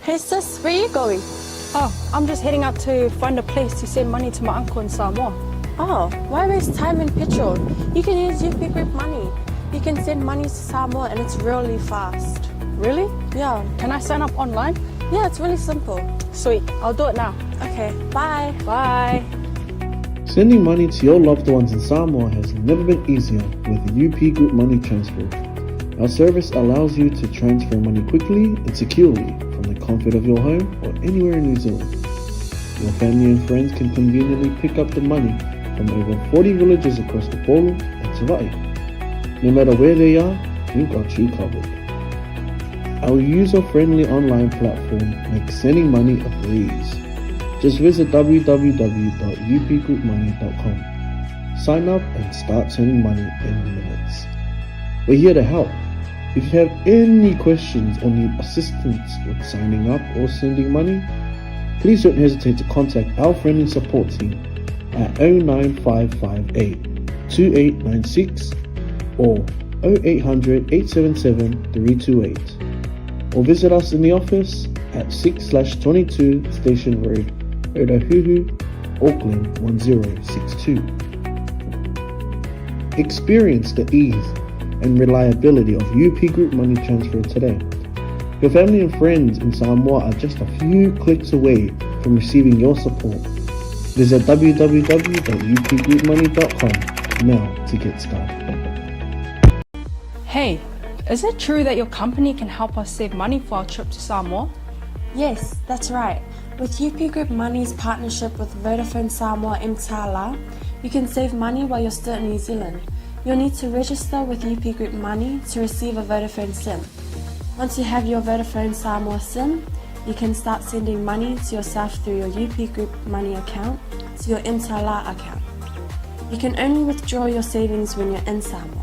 Hey sis, where you going? Oh, I'm just heading out to find a place to send money to my uncle in Samoa. Oh, why waste time and petrol? You can use UP Group Money. You can send money to Samoa and it's really fast. Really? Yeah. Can I sign up online? Yeah, it's really simple. Sweet, I'll do it now. Okay, bye. Bye. Sending money to your loved ones in Samoa has never been easier with UP Group Money Transfer. Our service allows you to transfer money quickly and securely from the comfort of your home or anywhere in New Zealand. Your family and friends can conveniently pick up the money from over 40 villages across the Upolu and Savaii. No matter where they are, we've got you covered. Our user-friendly online platform makes sending money a breeze. Just visit www.upgroupmoney.com. Sign up and start sending money in minutes. We're here to help. If you have any questions or need assistance with signing up or sending money, please don't hesitate to contact our friendly support team at 09558 2896 or 0800 877 328 or visit us in the office at 6 22 Station Road, Otahuhu, Auckland 1062. Experience the ease and reliability of UP Group Money Transfer today. Your family and friends in Samoa are just a few clicks away from receiving your support. Visit www.upgroupmoney.com now to get started. Hey, is it true that your company can help us save money for our trip to Samoa? Yes, that's right. With UP Group Money's partnership with Vodafone Samoa Mtala, you can save money while you're still in New Zealand. You'll need to register with UP Group Money to receive a Vodafone SIM. Once you have your Vodafone Samoa SIM, you can start sending money to yourself through your UP Group Money account to your Mtala account. You can only withdraw your savings when you're in Samoa.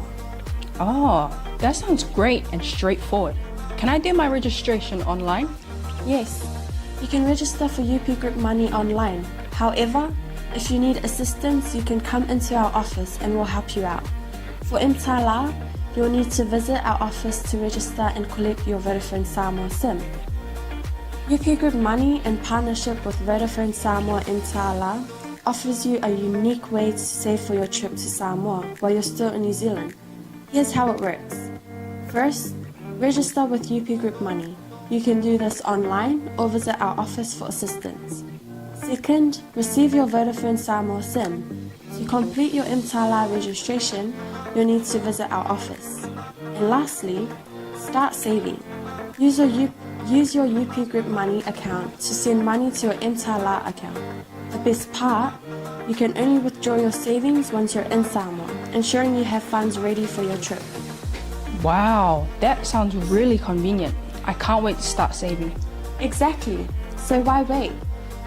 Oh, that sounds great and straightforward. Can I do my registration online? Yes, you can register for UP Group Money online. However, if you need assistance, you can come into our office and we'll help you out. For Mtala, you'll need to visit our office to register and collect your Vodafone Samoa SIM. UP Group Money, in partnership with Vodafone Samoa Mtala, offers you a unique way to save for your trip to Samoa while you're still in New Zealand. Here's how it works. First, register with UP Group Money. You can do this online or visit our office for assistance. Second, receive your Vodafone Samoa SIM. To complete your Mtala registration, you'll need to visit our office. And lastly, start saving. Use your, U- use your UP Group Money account to send money to your Mtala account. The best part, you can only withdraw your savings once you're in Samoa, ensuring you have funds ready for your trip. Wow, that sounds really convenient. I can't wait to start saving. Exactly. So why wait?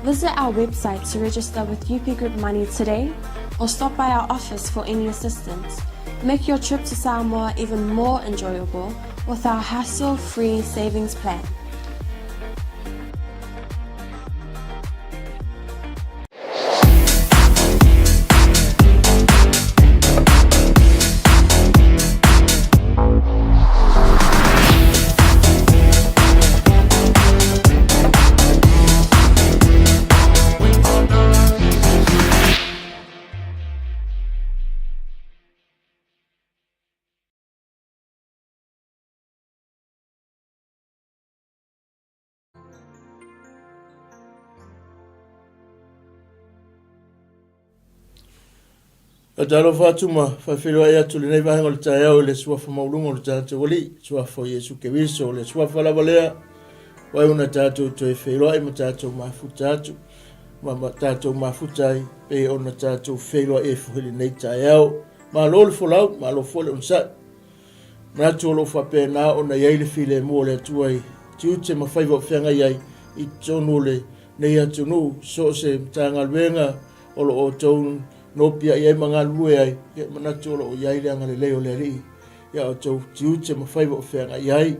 Visit our website to register with UP Group Money today or stop by our office for any assistance. Make your trip to Samoa even more enjoyable with our hassle-free savings plan. E talofa atu ma faafeiloai atu lenei vaega o le taeao i le suafa maualuga o le tatou Alii, suafa o Iesu Keriso, o le suafa lava lea ua ona tatou toe feiloai ma tatou mafuta atu, ma, ma tatou mafuta ai pei ona tatou feiloai ai foi lenei taeao. Malo le folau, malo foi le onosai. Manatu o lo o faapena ona i ai le filemu o le Atua i tiute ma faiva o feagai ai i totonu o lenei atunuu, so o se Matagaluega o lo o outou nopiai ai ma galulue ai, ia manatu o lo o i ai le agalelei o le Alii ia outou tiute ma faiva o feagai ai.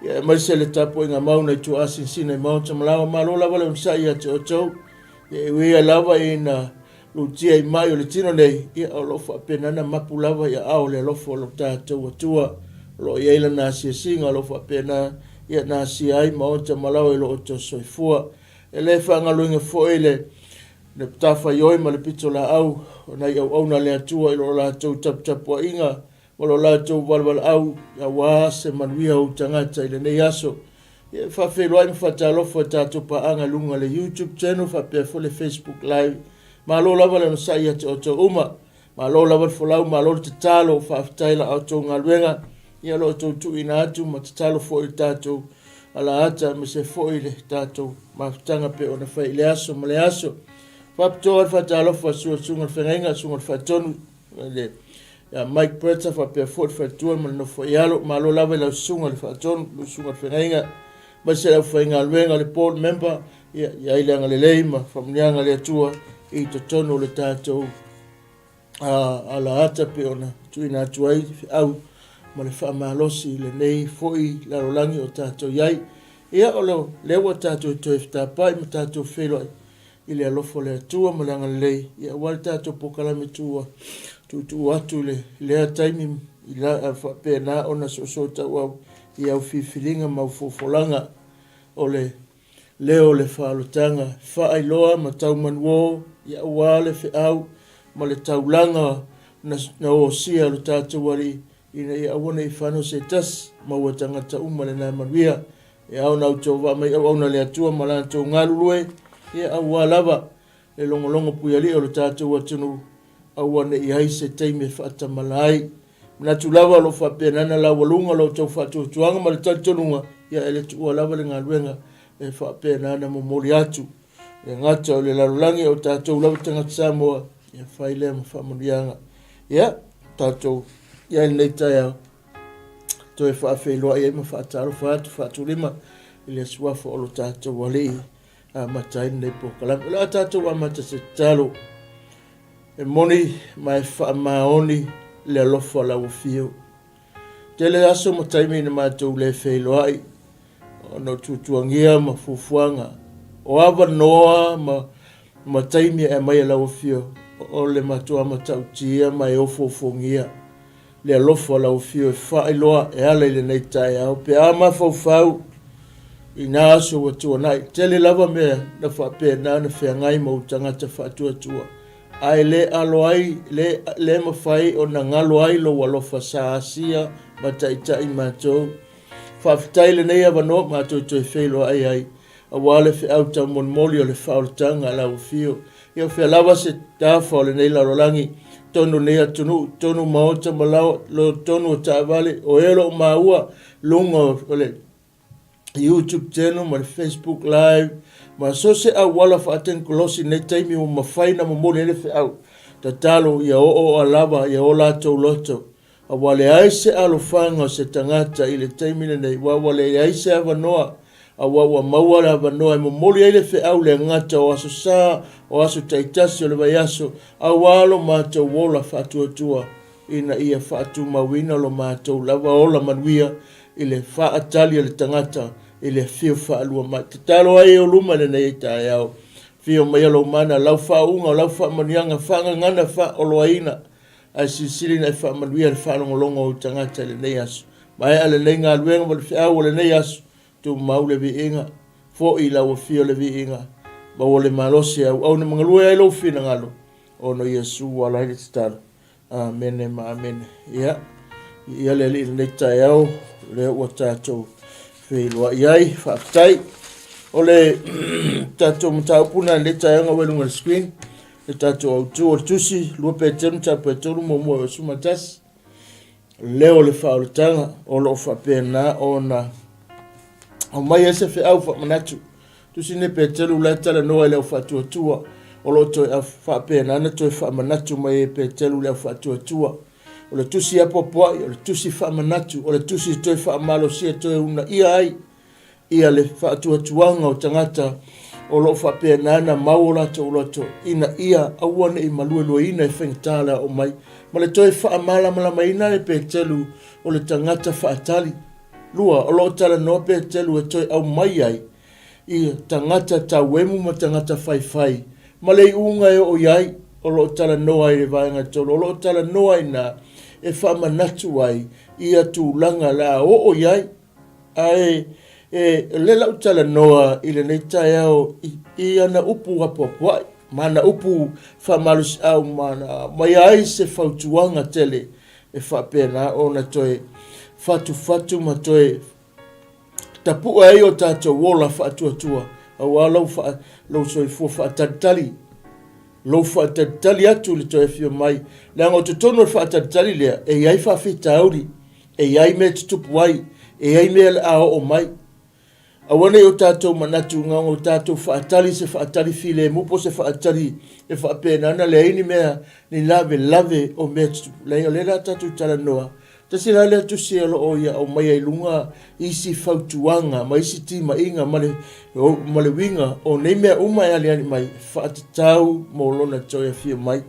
Ia aemaise le tapuaiga mau nai tuaasinasina i maota ma laoa, malo lava le onosai ia te outou. Ia e ui ai lava ina lutia i mai o le tino nei, ia o lo o faapena ona mapu lava i aao o le alofa o lo tatou Atua. O lo o i ai lana asiasiga o lo o faapena ia na asia ai maota ma laoa i lo outou soifua. E le faagaloina foi le le matafaioi ma le pitolaau o nai auauna a le Atua i lo latou taputapuaiga ma lo latou valevaleau aua se manuia o ou tagata i lenei aso. Ia, e faafeiloai ma faatalofa i tatou paaga i luga o le YouTube channel faapea foi le Facebook Live. Malo lava le onosai ia te outou uma. Malo lava le folau, malo le tatalo, faafetai la outou galuega. Ia lo outou tuuina atu ma tatalo foi i le tatou alaata aemaise foi le tatou mafutaga pei ona fai i le aso ma le aso. Faapitoa le faatalofa i le susuga i le Feagaiga, le susuga i le Faatonu, le ia Mike Berta faapea foi le faletua ma le nofo i alo. Malo lava i lau susuga i le Faatonu, lau susuga i le Feagaiga, aemaise le aufaigaluega, le board member, ia i ai le agalelei ma faamanuiaga a le Atua i totonu o le tatou alaata pei ona tuuina atu ai feau ma le faamalosi i lenei foi lalolagi o tatou i ai. Ia, o lea ua tatou toe fetapai ma tatou feiloai i le alofa o le Atua ma le agalelei, ia aua le tatou polokalame tuua tuutuu atu i le lea taimi i la faapena ona soosoo tauau i au filifiliga ma au fofolaga o le leo o le faaolotaga faailoa ma taumanuō, ia aua le feau ma le taulaga na na osia e lo tatou Alii ina ia aua ne i fano se tasi, maua tagata uma lena manuia. E ao ona outou vaa mai auauna le Atua ma latou galulue, ia aua lava le logologo puialii o lo tatou atunuu, aua ne i ai se taimi e faatamala ai. Manatu lava o lo o faapena ona laualuga lo outou faatuatuaga ma le talitonuga, ia e le tuua lava le galuega e faapena ona momoli atu. E le gata o le lalolagi, o tatou lava tagata Samoa, ia fai lea ma faamanuiaga. Ia, tatou i ai lenei taeao, toe faafeiloai ai ma faatalofa atu, faatulima i le suafa o lo tatou Alii amata ai lenei polokalame. O le a tatou amata se tatalo e moni ma e faamaoni le alofa o lau afio. Tele aso ma taimi na matou le feiloai ona o tuatuagia ma fuafuaga, o avanoa ma ma taimi e aumai e lau afio o le matua matautia ma e ofoofogia le alofa o lau afio e faailoa e ala i lenei taeao pe a mafaufau i nā aso ua tuanai. Tele lava mea na faapena ona feagai ma ou tagata faatuatua, ae le alo ai, le, le mafai ona galo ai lou alofa sa asia ma taitai matou. Faafetai i lenei avanoa matou toe feiloai ai, aua le feau taumolimoli o le faaolataga a lau afio. Ia o fea lava se tafa o lenei lalolagi, totonu o lenei atunuu, totonu maota ma laoa, totonu o taavale, o e o lo o maua luga o le YouTube channel ma le Facebook live ma so se auala faatekonolosi i lenei taimi ua mafai ona momoli ai le feau. Tatalo ia ooooa lava ia o latou loto A ua leai se alofaga o se tagata i le taimi lenei, ua ua leai se avanoa, a ua ua maua le avanoa e momoli ai le feau le gata o aso sa, o aso taitasi o le vaiaso, aua lo matou ola faatuatua, ina ia faatumauina lo matou lava ola manuia i le faatali a le tagata i le afio faalua mai. Tatalo ai e o luma i lenei taeao, afio maia lou mana, lau faauuga, lau faamanuiaga faagagana faaoloaina, Ae silisili ina e faamanuia le faalogologo o ou tagata i lenei aso. Maea lenei galuega ma le feau o lenei aso, tumau le viiga, foi i lau afio le viiga, maua le malosi e auauna ma galue ai lou finagalo, ona o Iesu ua ala ai le tatalo. Amene ma amene. Ia, viia le Alii i lenei taeao, lea ua tatou feiloai ai. Faafetai. O le tatou mataupu lena i lenei taeao ua i luga o le screen. Le tatou autu o le Tusi, 2 Peteru mataupu e 3 muamua e 11, leo o le faaolataga o lo o faapena ona aumai ai se feau faamanatu. Tusi nei Peteru la e talanoa i le au faatuatua o lo o toe faapena ona toe faamanatu mai e Peteru le au faatuatua. O le tusi apoapoai, o le tusi faamanatu, o le tusi toe faamalosia, toe uunaia ai ia le faatuatuaga o tagata o lo o faapena ona mau o latou loto ina ia aua ne i maluelueina e faigata le aoao mai, ma le toe faamalamalamaina e Petelu o le tagata faatali. 2, o lo o talanoa Petelu e toe aumai ai i tagata tauemu ma tagata faifai ma le iuga e oo i ai, o lo o talanoa ai i le vaega 3, o lo o talanoa i ina e faamanatu ai ia tulaga o le a oo i ai. Ae E le lau talanoa i lenei taeao i, i ana upu apoapoai, ma ana upu faamalosiau ma ana aumaia ai se fautuaga tele e faapena ona toe fatufatu ma toe tapue ai o tatou ola faatuatua aua lou, faa, lou soifua faatalitali lou faatalitali atu i le toe afio mai, leaga o totonu o le faatalitali lea e i ai faafitauli, e i ai mea e tutupu ai, e i ai mea o le a oo mai. Aua ne i o tatou manatu na ona o tatou faatali se faatali filemu po o se faatali e faapena ona leai ni mea, ni lavelave o mea tutupu. Leai, o lea o le a tatou talanoa. Tasi la lea tusi o lo o ia aumaia i luga isi fautuaga ma isi timaiga ma le, ma le uiga o nei mea uma e aliali mai e faatatau mo lona toe afio mai.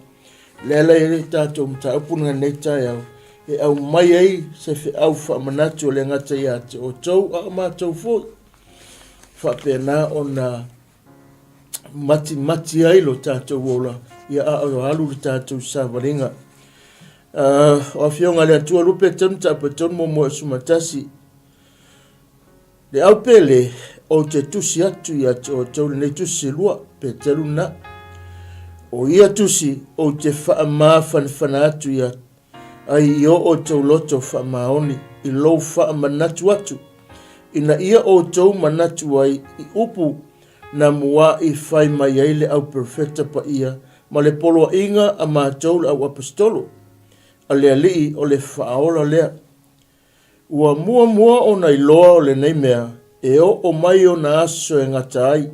Le ala i le tatou mataupu na nei taeao e aumai ai se feau faamanatu o le gata ia te outou a o matou foi faapena ona matimati ai lo tatou ola ia a o alu le tatou savaliga. O afioga a le Atua lupe tonu tape tonu mo moe sumatasi. Le au pele ou te tusi atu ia te outou lenei tusi lua, Peteru na. O ia tusi ou te faamafanafana atu ia ai i o outou loto faamaoni i lou faamanatu atu, ina ia outou manatu ai i upu na mua'i fai mai ai le au perofeta paia ma le poloaiga a matou le au aposetolo, a le Alii o le Faaola lea. Ua muamua ona iloa o lenei mea e oo mai ona aso e gata ai,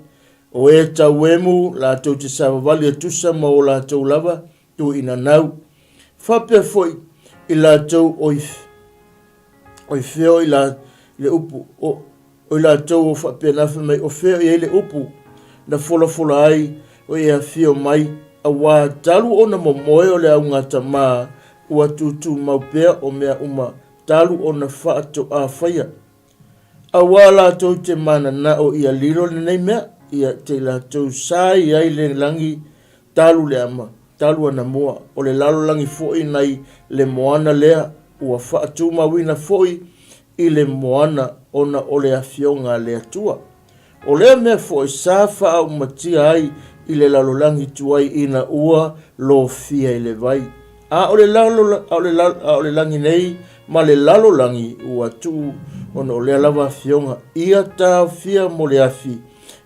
o e tauemu latou te savavali e tusa ma o latou lava tuuina nau. Faapea foi i latou o i, o i fea o i la, le upu, o, o i latou o faapena fai mai, o fea o i ai le upu na folafola ai o e afio mai, auā talu ona momoe o le augatamā ua tutumau pea o mea uma talu ona faatoa faia. Auā latou te mananao ia lilo lenei mea, ia te i latou sa i ai le lagi talu le ama, talu anamua, o le lalolagi foi nai le moana lea ua faatumauina foi i le moana ona o le afioga a le Atua. O lea mea foi sa faaumatia ai i le lalolagi tuai ina ua lofia i le vai. A o le lalo, a o le, a o le lagi nei ma le lalolagi ua tuu ona o lea lava afioga ia taofia mo le afi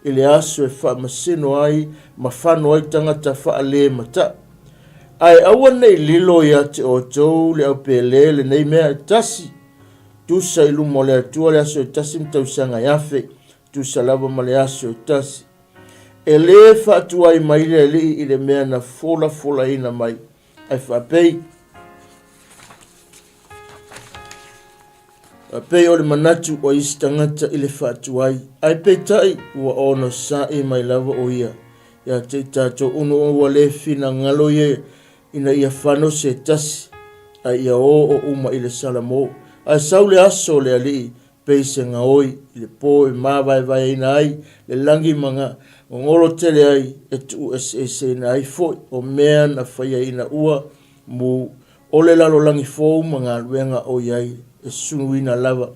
i le aso e faamasino ai ma fano ai tagata faalemataʻi. Ae aua ne i lilo ia te outou le aupēlē lenei mea e tasi, tusa i luma o le Atua le aso e tasi ma tausaga e afe, tusa lava ma le aso e tasi. E lē faatuai mai le Alii i le mea na folafolaina mai, ae faapei, Pei o le manatu o isi tagata i le faatuai, ae peitai ua onosai mai lava o ia ia te i tatou ona ua le finagalo ia ina ia fano se tasi, ae ia oo uma i le salamo. Ae sau le aso o le Alii pei se gaoi i le po e mavaevaeina ai le lagi ma gagolo tele ai e tuueseeseina ai foi o mea na faia ina ua mu O le lalolagi fou ma galuega o i ai e sunuina lava.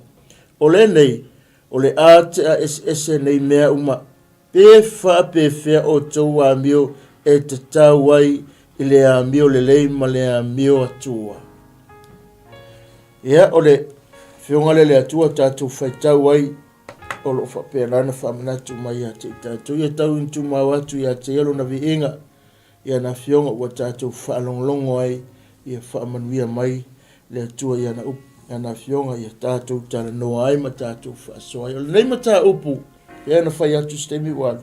O lenei, o le a tea eseese nei mea uma, pe faapefea outou amio e tatau ai i le amio lelei ma le amio atua. Ia, o le Afioga lea le Atua tatou faitau ai, o lo o faapena ona faamanatu mai ia te i tatou. Ia tau ina tumau atu ia te ia lona viiga. I ana Afioga ua tatou faalogologo ai, ia faamanuia mai le Atua i ana upu, i ana Afioga ia tatou talanoa ai ma tatou faasoa ai. O lenei mataupu, pei ona fai atu i se taimi ua alu,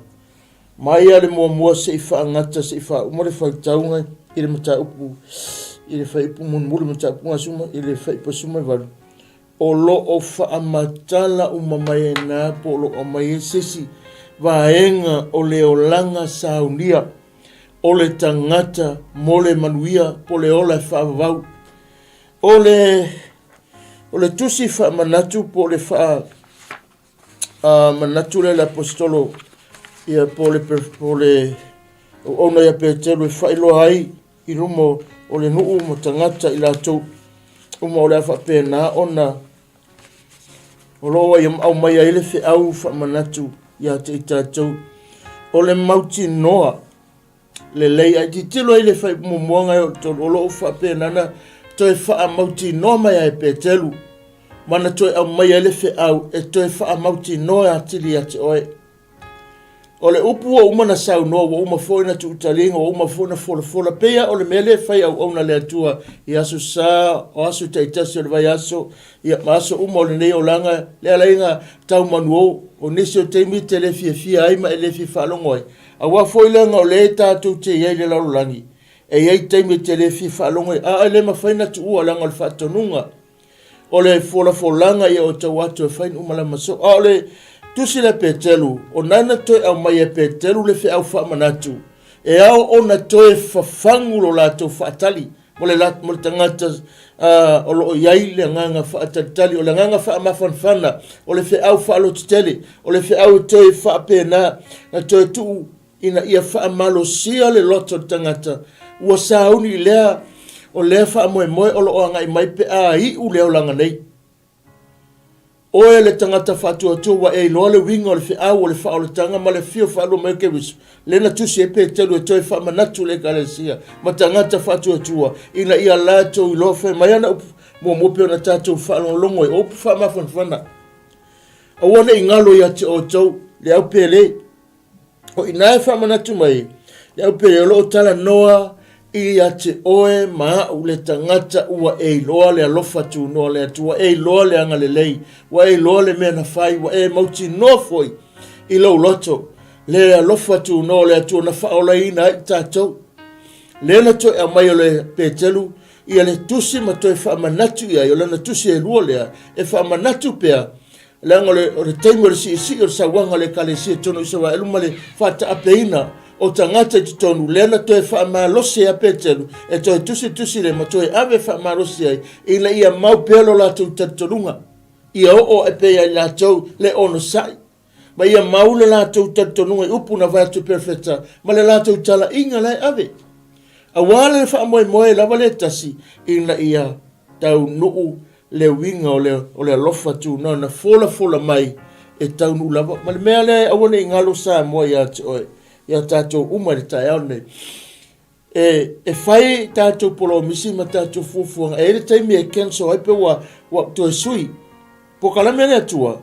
mai lava le muamua se i faagata, se i faauma le faitauga i le mataupu, i le fuaiupu mulimuli, mataupu gasuma, i le fuaiupu 18, o lo o faamatala uma mai ai na po o lo o aumai ai se isi vaega o le olaga saunia o le tagata mo le manuia po o le ola e faavavau. O le, o le tusi faamanatu po o le faa manatu lea le aposetolo ia po o le, po o le auauna ia Peteru e faailoa ai i luma o le nuu ma tagata i latou uma o le a faapena ona O lo o aumai ai le feau faamanatu ia te i tatou, o le mautinoa lelei ae tilotilo ai le faipumuaga e o lo o faapena na toe faamautinoa mai ai e Petelu ma na toe aumai ai le feau e toe faamautinoa atili ia te oe. O le upu ua uma na saunoa, ua uma foi na tuutaliga, ua uma foi na folafola, pei lava o le mea lea e fai auauna le Atua i aso sa, o aso taitasi o le vaiaso, ia ma aso uma o lenei olaga, le alaiga tau manuo, o nisi o taimi e te le fiafia ai ma e le fia faalogo ai. Aua foi leaga o lea tatou te i ai i le lalolagi, e i ai taimi e te le fia faalogo ai, a e le mafai na tuua leaga o le faatonuga o le folafolaga ia o tau atu e fai uma lama so. A o le tusi le Petelu, o nana toe aumai e Petelu le feau faamanatu, e ao ona toe fafagu lo latou faatali mo le, mo le tagata o lo o i ai le agaga faatalitali, o le agaga faamafanafana, o le feau faalototele, o le feau e toe faapena, na toe tuu ina ia faamalosia le loto o le tagata ua sauni i lea o lea faamoemoe o lo o agai mai pe a iu le olaga nei. Oe le tagata faatuatua ua e iloa le uiga o le feau o le faaolataga ma le afio faalua mai o Keriso, lea na tusi ai Peteru e toe faamanatu le Ekalesia ma tagata faatuatua ina ia latou iloa fai mai ana upu muamua pei ona tatou faalogologo ai, o upu faamafanafana. Aua ne i galo ia te outou le au pele. O i ina e faamanatu mai le au pele o lo o talanoa ia te oe ma au le tagata ua e iloa le alofa tunoa le Atua, ua e iloa le agalelei, ua e iloa le mea na fai, ua e mautinoa foi i lou loto le alofa tunoa o le Atua na faaolaina ai i tatou. Lea na toe aumai o le Petelu ia le tusi ma toe faamanatu i ai, o lana tusi e lua lea, e faamanatu pea Leaga o le, o le taimi o le siisii o le sauaga o le Ekalesia i totonu o Isaraelu ma le faataapeina o tagata i totonu, lea na toe faamalosi ai a Petelu e toe tusitusi le ma toe ave faamalosi ai ina ia mau pea lo latou talitonuga, ia oo ae pea ia i latou le onosai, ma ia mau le latou talitonuga i upu na vae atu e Perofeta ma le latou talaiga la e ave. Aua le faamoemoe lava le tasi ina ia taunuu le uiga o le, o le alofa tunoa na folafola mai e taunuu lava. Ma le mea lea e aua ne i galo Samoa ia te oe, ia tatou uma i le taeao lenei. E, e fai tatou polomisi ma tatou fuafuaga, e i ai le taimi e cancel ai pe ua, ua toe sui. Polokalame a le Atua,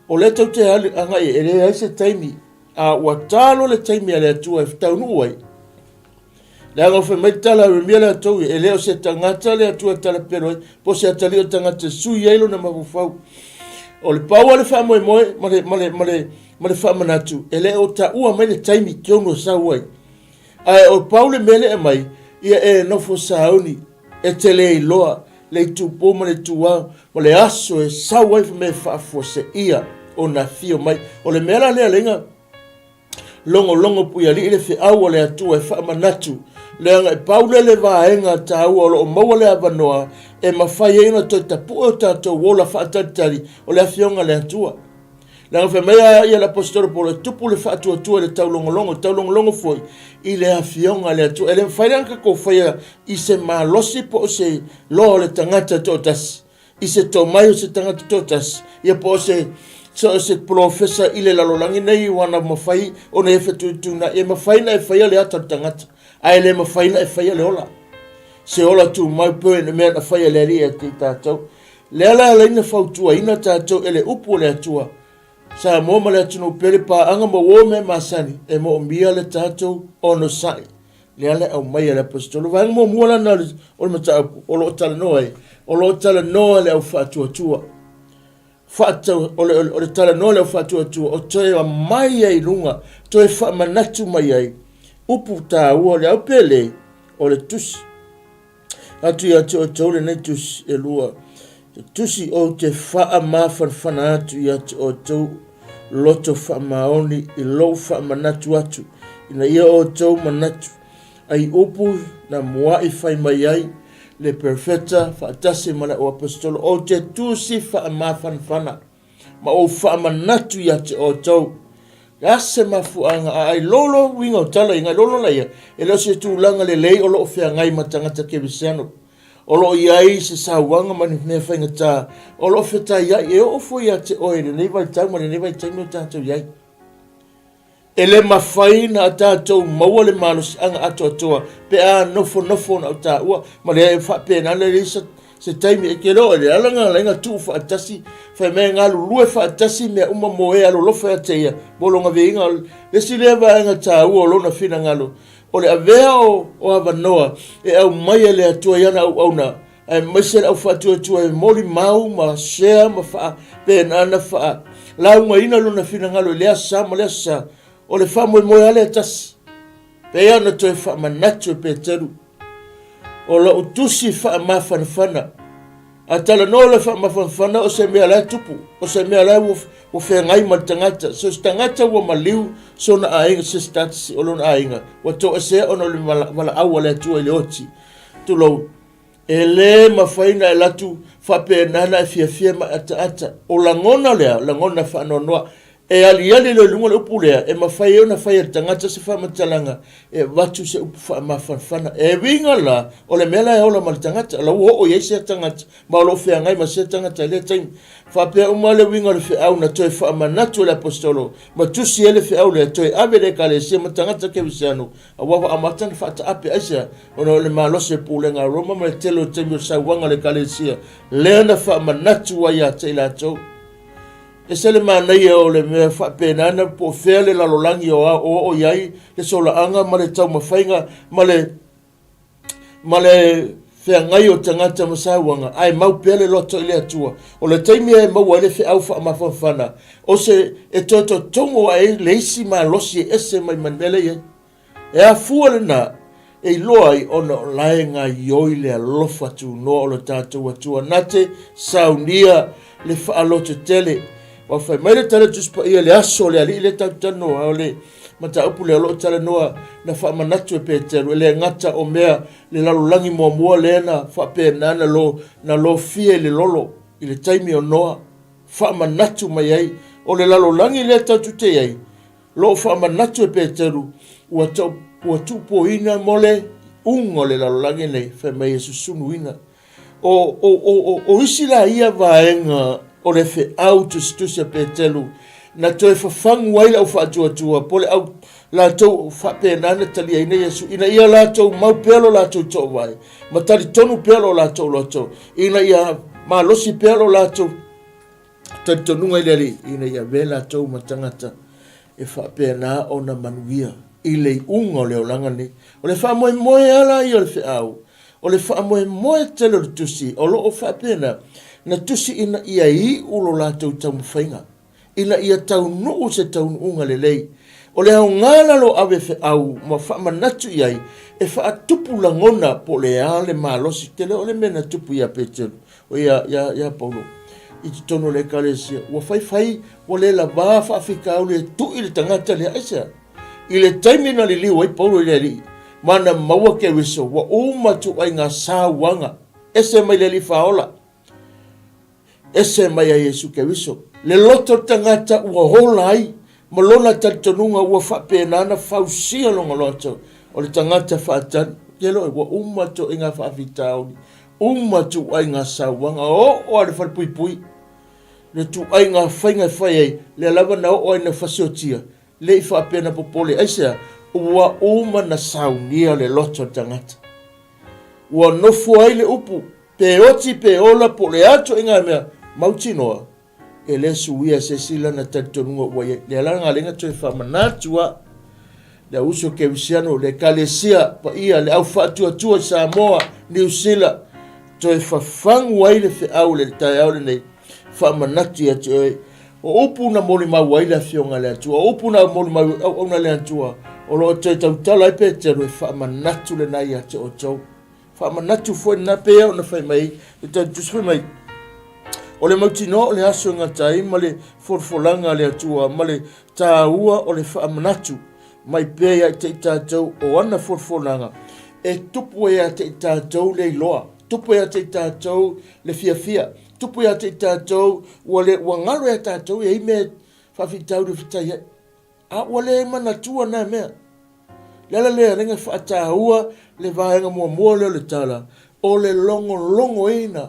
o lea tou te agai e leai se taimi, a ua ta loa le taimi a le Atua e taunuu ai, Leaga fai mai le tala a Ieremia le atou ia, e le o se tagata le Atua e talapelo ai, po o se atalii o le tagata e sui ai lona mafaufau. O le pau o le faamoemoe ma le, ma le, ma le, ma le faamanatu, e le o taua mai le taimi tonu e sau ai. Ae o pau le mea lea e aumai, ia e nofo sauni, e te le iloa le itupo ma le ituao, ma le aso e sau ai fai mai e faafuaseia ona afio mai. O le mea la lea leiga, Logologo puialii le feau a le Atua e faamanatu, leaga e pau lea le vaega taua o lo o maua le avanoa e mafai ai ona toe tapue o tatou ola faatalitali o le Afioga a le Atua. Leaga fai mai a ia le Aposetolo Paulo, e tupu le faatuatua i le taulogologo, taulogologo foi i le Afioga a le Atua. E le mafai la ona tatou faia i se malosi po o se loa o le tagata e toatasi, i se tomai o se tagata toatasi, ia po o se so o se polofesa i le lalolagi nei ua na mafai ona ia fetuituna'i, e mafai ona e faia le ata o le tagata, ae le mafai ona e faia le ola. Se ola tumau pei o le mea na faia e le Alii ia te i tatou. Lea la e ala ai ona fautuaina tatou e le upu o le Atua, Samoa ma le atunuu pele paaga ma uo mea masani, e moomia le tatou onosai. Lea la e aumai e le Aposetolo. Vaega muamua la lena o le mataupu o lo o talanoa ai, o lo o talanoa le au faatuatua. Faatau, o le, o le talanoa le au faatuatua, o toe aumai ai i luga, toe faamanatu mai ai, upu taua o le au pele, o le tusi. Atu ia te outou lenei tusi e lua, te tusi ou te faamafanafana atu ia te outou loto faamaoni i lou faamanatu atu, ina ia outou manatu ai upu na mua'i fai mai ai le Perofeta faatasi ma le Auaposetolo, ou te tusi faamafanafana ma ou faamanatu ia te outou. Le a se mafuaaga a ai lolo uiga o tala i ngai lolo laia, e le o se tulaga lelei o lo o feagai ma tagata kerisiano. O lo o i ai se sauaga ma ni mea faigata o lo o fetaiai e oo foi ia te oe i lenei vaitau ma lenei vaitaimi o tatou i ai. E le mafai na tatou maua le malosiaga atoatoa pe a nofonofo na o taua ma le faapena le leai se taimi e te iloa o le ala lena na tuu faatasi fai mai e galulue faatasi mea uma mo e alolofa ia te ia mo lona viiga. O le isi lea vaega taua o lona finagalo o le avea o avanoa e aumai e le Atua i ana auauna aemaise le au faatuatua e molimau ma share ma faapena ona faalaugaina lona finagalo i lea sa ma lea sa. O le faamoemoe lava lea tasi. Pei ona toe faamanatu e Peteru, O lau tusi faamafanafana. A talanoa le faamafanafana o se mea la e tupu, o se mea la e ua feagai ma le tagata. So se tagata ua maliu sona aiga, se status o lona aiga, ua toesea ona o le valaau a le Atua i le oti. Tulou. E le mafai ona e alu atu faapena na e fiafia ma e ataata. O lagona lea, lagona faanoanoa. E aliali loa i luga le upu lea, e mafai ai ona fai e le tagata se faamatalaga e avatu se upu faamafanafana. E uiga la, o le mea la e ola ma le tagata, o la ua oo i ai sea tagata, ma o lo o feagai ma sea tagata i lea taimi. Faapea uma le uiga o le feau na toe faamanatu e le Aposetolo, ma tusi ai le feau lea, toe ave i le Ekalesia ma tagata kerisiano, aua ua amata ona faataape. Aisea? Ona o le malosi o le pulega a Roma ma le tele o taimi o le sauaga o le Ekalesia, lea na faamanatu ai ia te i latou. Ese le manaia o le mea faapena na po o fea le lalolagi o oo i ai le solaaga ma le taumafaiga ma le ma le feagai o tagata ma sauaga, ae mau pea le loto i le Atua. O le taimi e maua ai le feau faamafanafana, o se e toe totogo ai le isi malosi e ese mai ma le mea lea i ai. E afua lena e iloa ai ona o la e gaioi le alofa tunoa o lo tatou Atua na te saunia le faalototele. Ua fai mai le Tala o le Tusi Paia i le aso o le Alii lea tatou te talanoa, o le mataupu lea o lo o talanoa na faamanatu e Peteru, e le gata o mea le lalolagi muamua lea na faapena na lo, na lofia i le lolo i le taimi o Noa, faamanatu mai ai o le lalolagi lea tatou te i ai, Lo o faamanatu e Peteru, ua tau, ua tuupoina mo le uga o le lalolagi nei, fai mai e susunuina. O, o, o, o, o isi la ia vaega o le feau tusitusi a Peteru, na toe fafagu ai le au faatuatua, po le au latou faapena na taliaina Iesu, ina ia latou mau pea lo latou toovae, ma talitonu pea lo latou loto, ina ia malosi pea lo latou Talitonuga i le Alii ina ia avea latou ma tagata e faapena ona manuia i le iuga o le olaga nei. O le faamoemoe lava la ia o le feau, o le faamoemoe tele o le tusi o lo o faapena na tusi ina ia iu lo latou taumafaiga, ina ia taunuu se taunuuga lelei. O le aoga la lo ave feau ma faamanatu i ai e faatupu lagona po o le a le malosi tele o le mea na tupu ia Peteru. O ia, ia, ia Paulo, i totonu o le ekalesia, ua faifai, ua le lavā faafitauli e tui le tagata lea. Aisea? I le taimi na liliu ai Paulo i le Alii, ma na maua Keriso, ua uma ituaiga sauaga, ese mai le Alii Faaola, ese mai a Iesu Keriso. Le loto o le tagata ua ola ai, ma lona talitonuga ua faapena ona fausia lona loto o le tagata faatali. Te loe, ua uma ituaiga faafitauli, Uma ituaiga sauaga, oo lava i le falepuipui, le ituaiga faiga e fai ai, lea lava na oo ai na fasiotia, le i faapea na popole. Aisea? Ua uma na saunia le loto o le tagata. Ua nofo ai le upu, pe oti pe ola po o le a ituaiga mea, mautinoa, E le suia e se isi lana talitonuga ua i ai. Lea la galega toe faamanatu a le au uso kerisiano, le ekalesia paia, le au faatuatua i Samoa, Niu Sila, toe fafagu ai le feau le taeao lenei, faamanatu ia te oe. O upu na molimau ai le Afioga a le Atua, o upu na molimau ai auauna a le Atua, o lo o toe tautala ai Peteru e faamanatu lena ia te outou. Faamanatu foi lena pei ona fai mai le tali tusi fai mai, O le mautinoa o le aso e gata ai ma le folafolaga a le Atua ma le taua o le faamanatu mai pea ia te i tatou o ana folafolaga e tupu ai ia te i tatou le iloa, tupu ai ia te i tatou le fiafia, tupu ia te i tatou ua le ua galo ia tatou e i ai mea faafitauli e fetai ai. A ua le manatua na mea. Le ala lea lenga faataua le vaega muamua lea o le tala. O le logologoina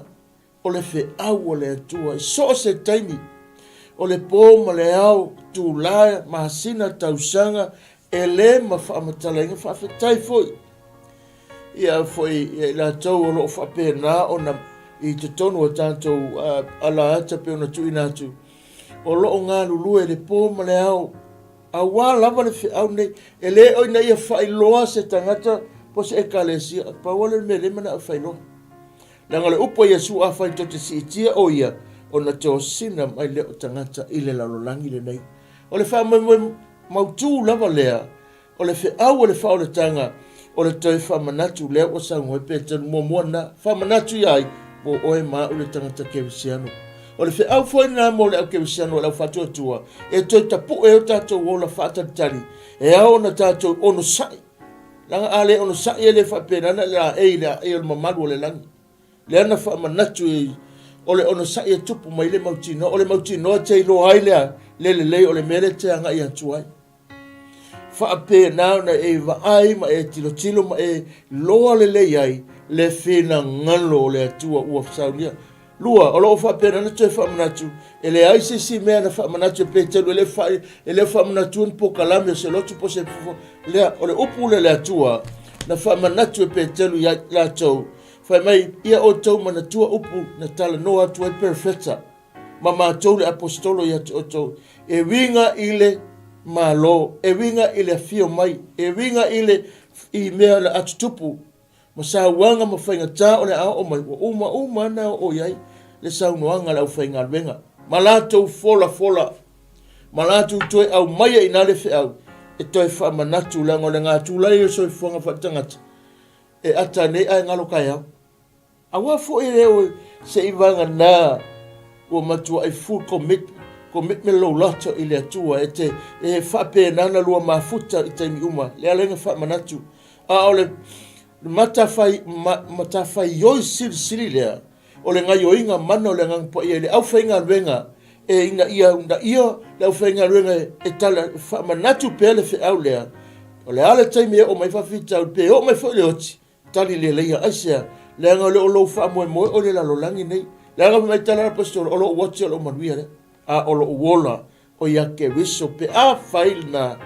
o le feau a le Atua i so o se taimi, o le pō ma le ao, itulā, masina, tausaga, e le ma faamatalaina. Faafetai foi ia foi ia i latou o lo o faapena ona i totonu o tatou alaata pei ona tuuina atu, o lo o galulue i le pō ma le ao, aua lava le feau nei. E le o ina ia faailoa se tagata po o se ekalesia, pau lava lea o le mea lea e manao e faailoa. Leaga o le upu a Iesu, Afai tou te siitia o ia, ona tosina mai lea o tagata i le lalolagi lenei. O le faamoemoe mautū lava lea, o le feau o le faaolataga, o le toe faamanatu lea ua saunoa ai Petelu muamua lena, faamanatu ia ai, mo oe ma au le tagata kerisiano. O le feau foi lena mo le au kerisiano o le au faatuatua, e toe tapu'e ai o tatou ola faatalitali, e ao ona tatou onosai. Leaga a le onosai e le faapena na le laei i le aei o le mamalu o le lagi. Lea na faamanatu i o le onosai e tupu mai le mautinoa, o le mautinoa e te iloa ai lea le lelei o le mea lea e te agai atu ai. Faapena ona e vaai ma e tilotilo ma e iloa lelei ai le finagalo o le Atua ua saunia. Lua, o lo o faapena ona toe faamanatu, e leai se isi mea na faamanatu e Peteru, e le fa, e le faamanatua ni pokalame o se lotu po o se fofo. Lea, o le upu lea a le Atua, na faamanatu e Peteru ia latou, fai mai, Ia outou manatua upu na talanoa atu ai perofeta ma matou le aposetolo ia te outou, e uiga i le Malo, e uiga i le afio mai, e uiga i le i mea o le a tutupu, ma sauaga ma faigatā o le a oo mai, ua uma uma ana oo i ai le saunoaga a le aufaigaluega, ma latou folafola, ma latou toe aumaia i ina le feau, e toe faamanatu, leaga o le gatulai o le soifuaga faaletagata, e ata nei ae galo taeao. Aua foi le o se i vagana ua matuai full commit, commitment lou loto i le Atua e te e faapena na lua mafuta i taimi uma, le ala ai na faamanatu. A o le matafai, ma, matafaioi silisili lea o le gaioiga mana o le Agaga Paia i le aufaigaluega e ina ia uunaia le aufaigaluega e tala faamanatu pea le feau lea, o le a le taimi e oo mai faafitauli pe oo mai foi le oti, Tali leleia, aisea? Leaga o le o lou faamoemoe o le lalolagi nei. Leaga fai mai tala le Aposetolo, o lou oti o lou manuia lea, a o lou ola o ia Keriso, pe afai lena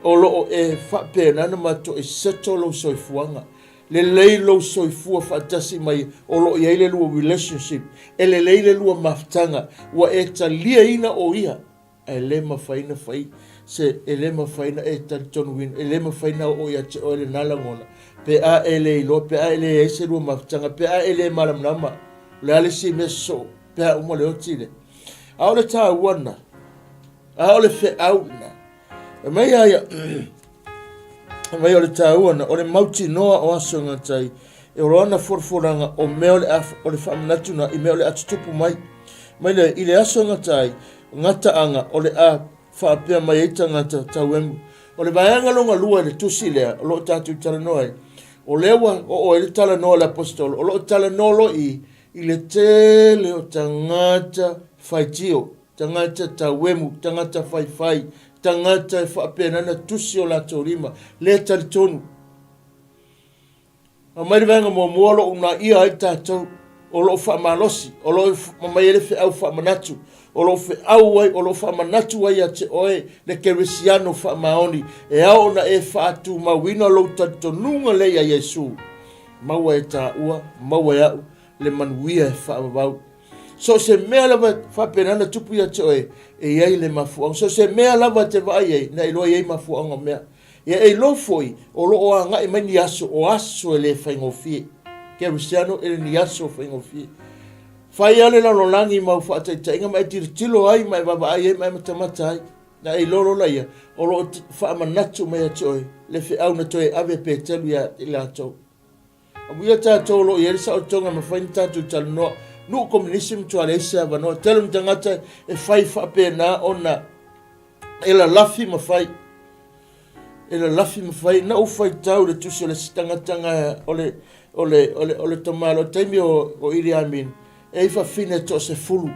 o lo o e faapena ona matuai seto lou soifuaga. Lelei lou soifua faatasi mai o lo o i ai le lua relationship, e lelei le lua mafutaga, ua e taliaina o ia. Ae le mafai na fai se, e le mafai na e talitonuina, e le mafai na oo ia te oe lena lagona, pe a e le iloa, pe a e leai se lua mafutaga, pe a e le malamalama, o le a le isi mea sosoo, pe a uma le oti lea. A o le taua lena, a o le feau lena. E mai a ia, e mai o le taua lena, o le mautinoa o aso e gata ai, e olo ana folafolaga o mea o le, o le faamanatu na i mea o le a tutupu mai. Mai le, i le aso e gata ai, gataaga o le a faapea mai ai tagata tauemu. O le vaega lona lua i le tusi lea o lo o tatou talanoa ai, o lea ua oo ai le talanoa a le Aposetolo, o lo o talanoa loa i i le tele o tagata faitio, tagata tauemu, tagata faifai, tagata e faapena ona tusi o latou lima, le talitonu. Aumai le vaega muamua o lo o uunaia ai tatou, o lo o faamalosi, o lo o aumai ai le feau faamanatu, o lo o feau ai, o lo o faamanatu ai ia te oe le kerisiano faamaoni, e ao ona e faatumauina lou talitonuga lea ia Iesu. Maua e taua, maua e au le manuia e faavavau. So o se mea lava e faapena ona tupu ia te oe, e i ai le mafuaaga. So o se mea lava e te vaai ai, na iloa e i ai mafuaaga o mea. Ia e iloa foi, o lo o agai mai ni aso, o aso e le faigofie. Kerisiano, e le ni aso faigofie. Fai lava le lalolagi mau faataitaiga ma e tilotilo ai ma e vaavaai ai ma e matamata ai. Na e iloa lola ia, o lo o faamanatu mai ia te oe le feau na toe ave e Petelu ia i latou. Amuia tatou o lo o i ai le saolotoga e mafai ona tatou talanoa. Nuu komunisi matua leai se avanoa. Tele o ni tagata e fai faapena ona e lalafi ma fai. E lalafi ma fai. Na ou faitau i le tusi o le isi tagata o le, o le, o le, o le tamaloa, taimi o, o Idi Amin, e i fafine e toasefulu.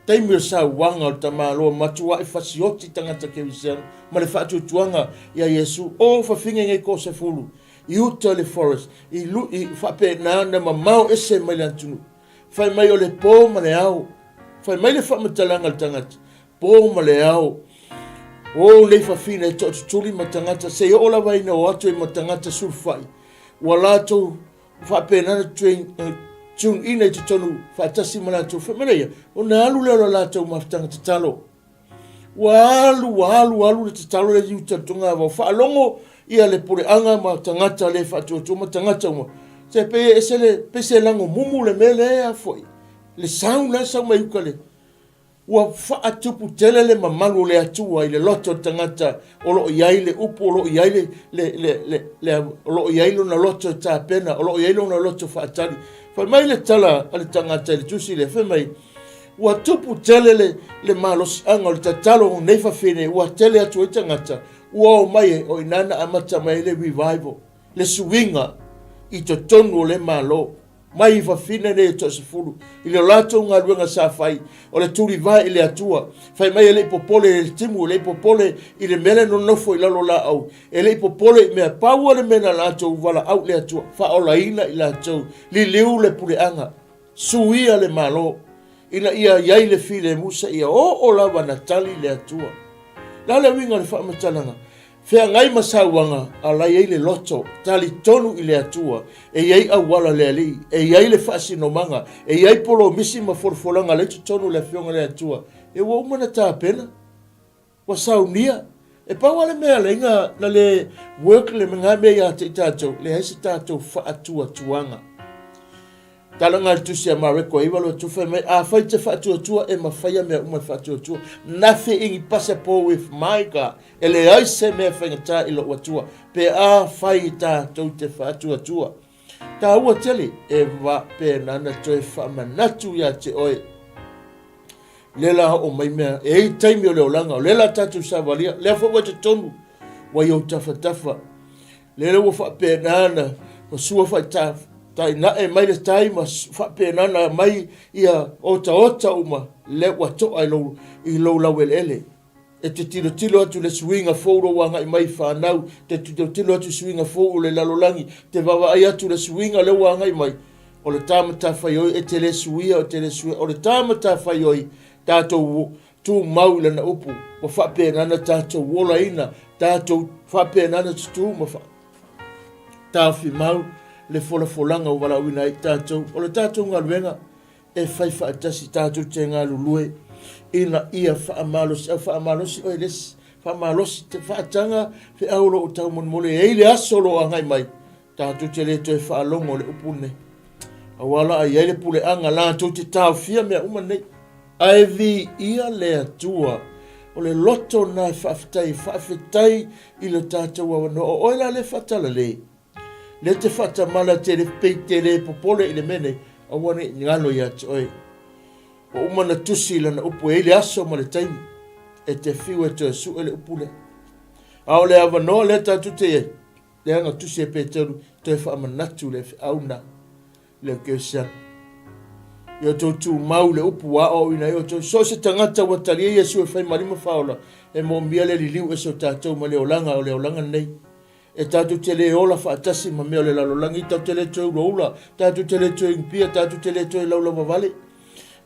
Taimi o le sauaga o le tamaloa matuai fasioti tagata kerisiano ma le faatuatuaga ia Iesu. O fafine nei toasefulu. i uta i le forest, i, i faapena ona mamao ese mai le atunuu. Fai mai o le pō ma le ao. Fai mai le faamatalaga a le tagata, pō ma le ao. O nei fafine e toatutuli ma tagata, se i oo lava ina o atu ai ma tagata sulufai, ua latou faapena ona tune ina i totonu faatasi ma latou. Fai mai lea, ona alu lea o la latou mafutaga tatalo. Ua alu, ua alu, alu le tatalo le i uta i le togavao. Faalogo ia le puleaga ma tagata le faatuatua ma tagata uma. Se pei e ese le, pei se lago mumu le mea lea a foi. Le sound la e sau mai uka le, ua faatupu tele le mamalu o le Atua i le loto o le tagata o lo o i ai le upu, o lo o i ai le, le, le, le, le, o lo o i ai lona loto e tapena, o lo o i ai lona loto faatali. Fai mai le tala a le tagata i le tusi lea, fai mai, Ua tupu tele le, le malosiaga o le tatalo o nei fafine, ua tele atu ai tagata, ua o mai e, o i ina na amata mai ai le revival, le suiga i totonu o le Malo, mai i fafine nei e toasefulu, i le latou galuega sa fai, o le tulivae i le Atua. Fai mai e le i popole i le timu, e le i popole i le mea lea nonofo i lalo o laau, e le i popole i mea, pau lava le mea na latou valaau i le Atua, faaolaina i latou, liliu le puleaga. Suia le Malo ina ia i ai le filemu seia oo lava na tali le Atua. Le a le uiga o le faamatalaga? Feagai ma sauaga a la i ai le loto, talitonu i le Atua, e i ai auala le Alii, e i ai le faasinomaga, e i ai polomisi ma folafolaga la i totonu o le Afioga i le Atua, e ua uma na tapena. Ua saunia. E pau lava le mea alai na na le work le nga mea ia te i tatou, leai se tatou faatuatuaga. Tala nga le tusi a Mareko e 9 fai mai, afai te faatuatua e mafaia mea uma e faatuatua. Nothing impossible with my God. E leai se mea e faigata i lou Atua, pe afai tatou te faatuatua. Taua tele e faapena na toe faamanatu ia te oe. Lea la oo mai mea, e i taimi o le olaga, o lea la tatou savalia, lea foi ua totonu, ua i ou tafatafa. Lea ua faapena na sua faita, tainae mai le tai ma faapena na mai ia otaota uma, lea ua toa i lou, i lou laueleele. E te tilotilo atu i le suiga fou lou agai mai i fanau, te tilotilo atu i suiga fou o le lalolagi, te vaavaai atu i le suiga lea ua agai mai, o le ta matafaioi e te le suia, e te le suia, o le ta matafaioi, tatou tumau i lana upu, ua faapena ona tatou olaina, tatou faapena ona tutū ma taofi mau le folafolaga ua valaauina ai tatou. O le tatou galuega, E fai faatasi tatou te galulue ina ia faamalosi au faamalosi oe le isi faamalosi te faataga feau o lo o taumolimoli e ai le aso o lo o agai mai tatou te le toe faalogo le upu lenei aua la ai ai le puleaga latou te taofia mea uma nei ae viia le Atua o le loto na e faafetai faafetai i le tatou avanoa o oe la le faatalale Lea te faatamala te le pei te le popole i le mea nei, aua ne i galo ia te oe. Ua uma ona tusi i lana upu e i ai le aso ma le taimi e te fiu e toe sue le upu lea. A o le avanoa lea tatou te i ai, lea na tusi e Peteru toe faamanatu le feau na le kerisiano. Ia outou tumau le upu ua aoaoina ai outou. So o se tagata ua talia Iesu e fai ma alii ma faaola, e moomia le liliu ese o tatou mai le olaga o le olaga lenei. E tatou te le ola faatasi ma mea o le lalolagi, tatou te le toe ulaula, tatou te le toe inupia, tatou te le toe laulauvavale.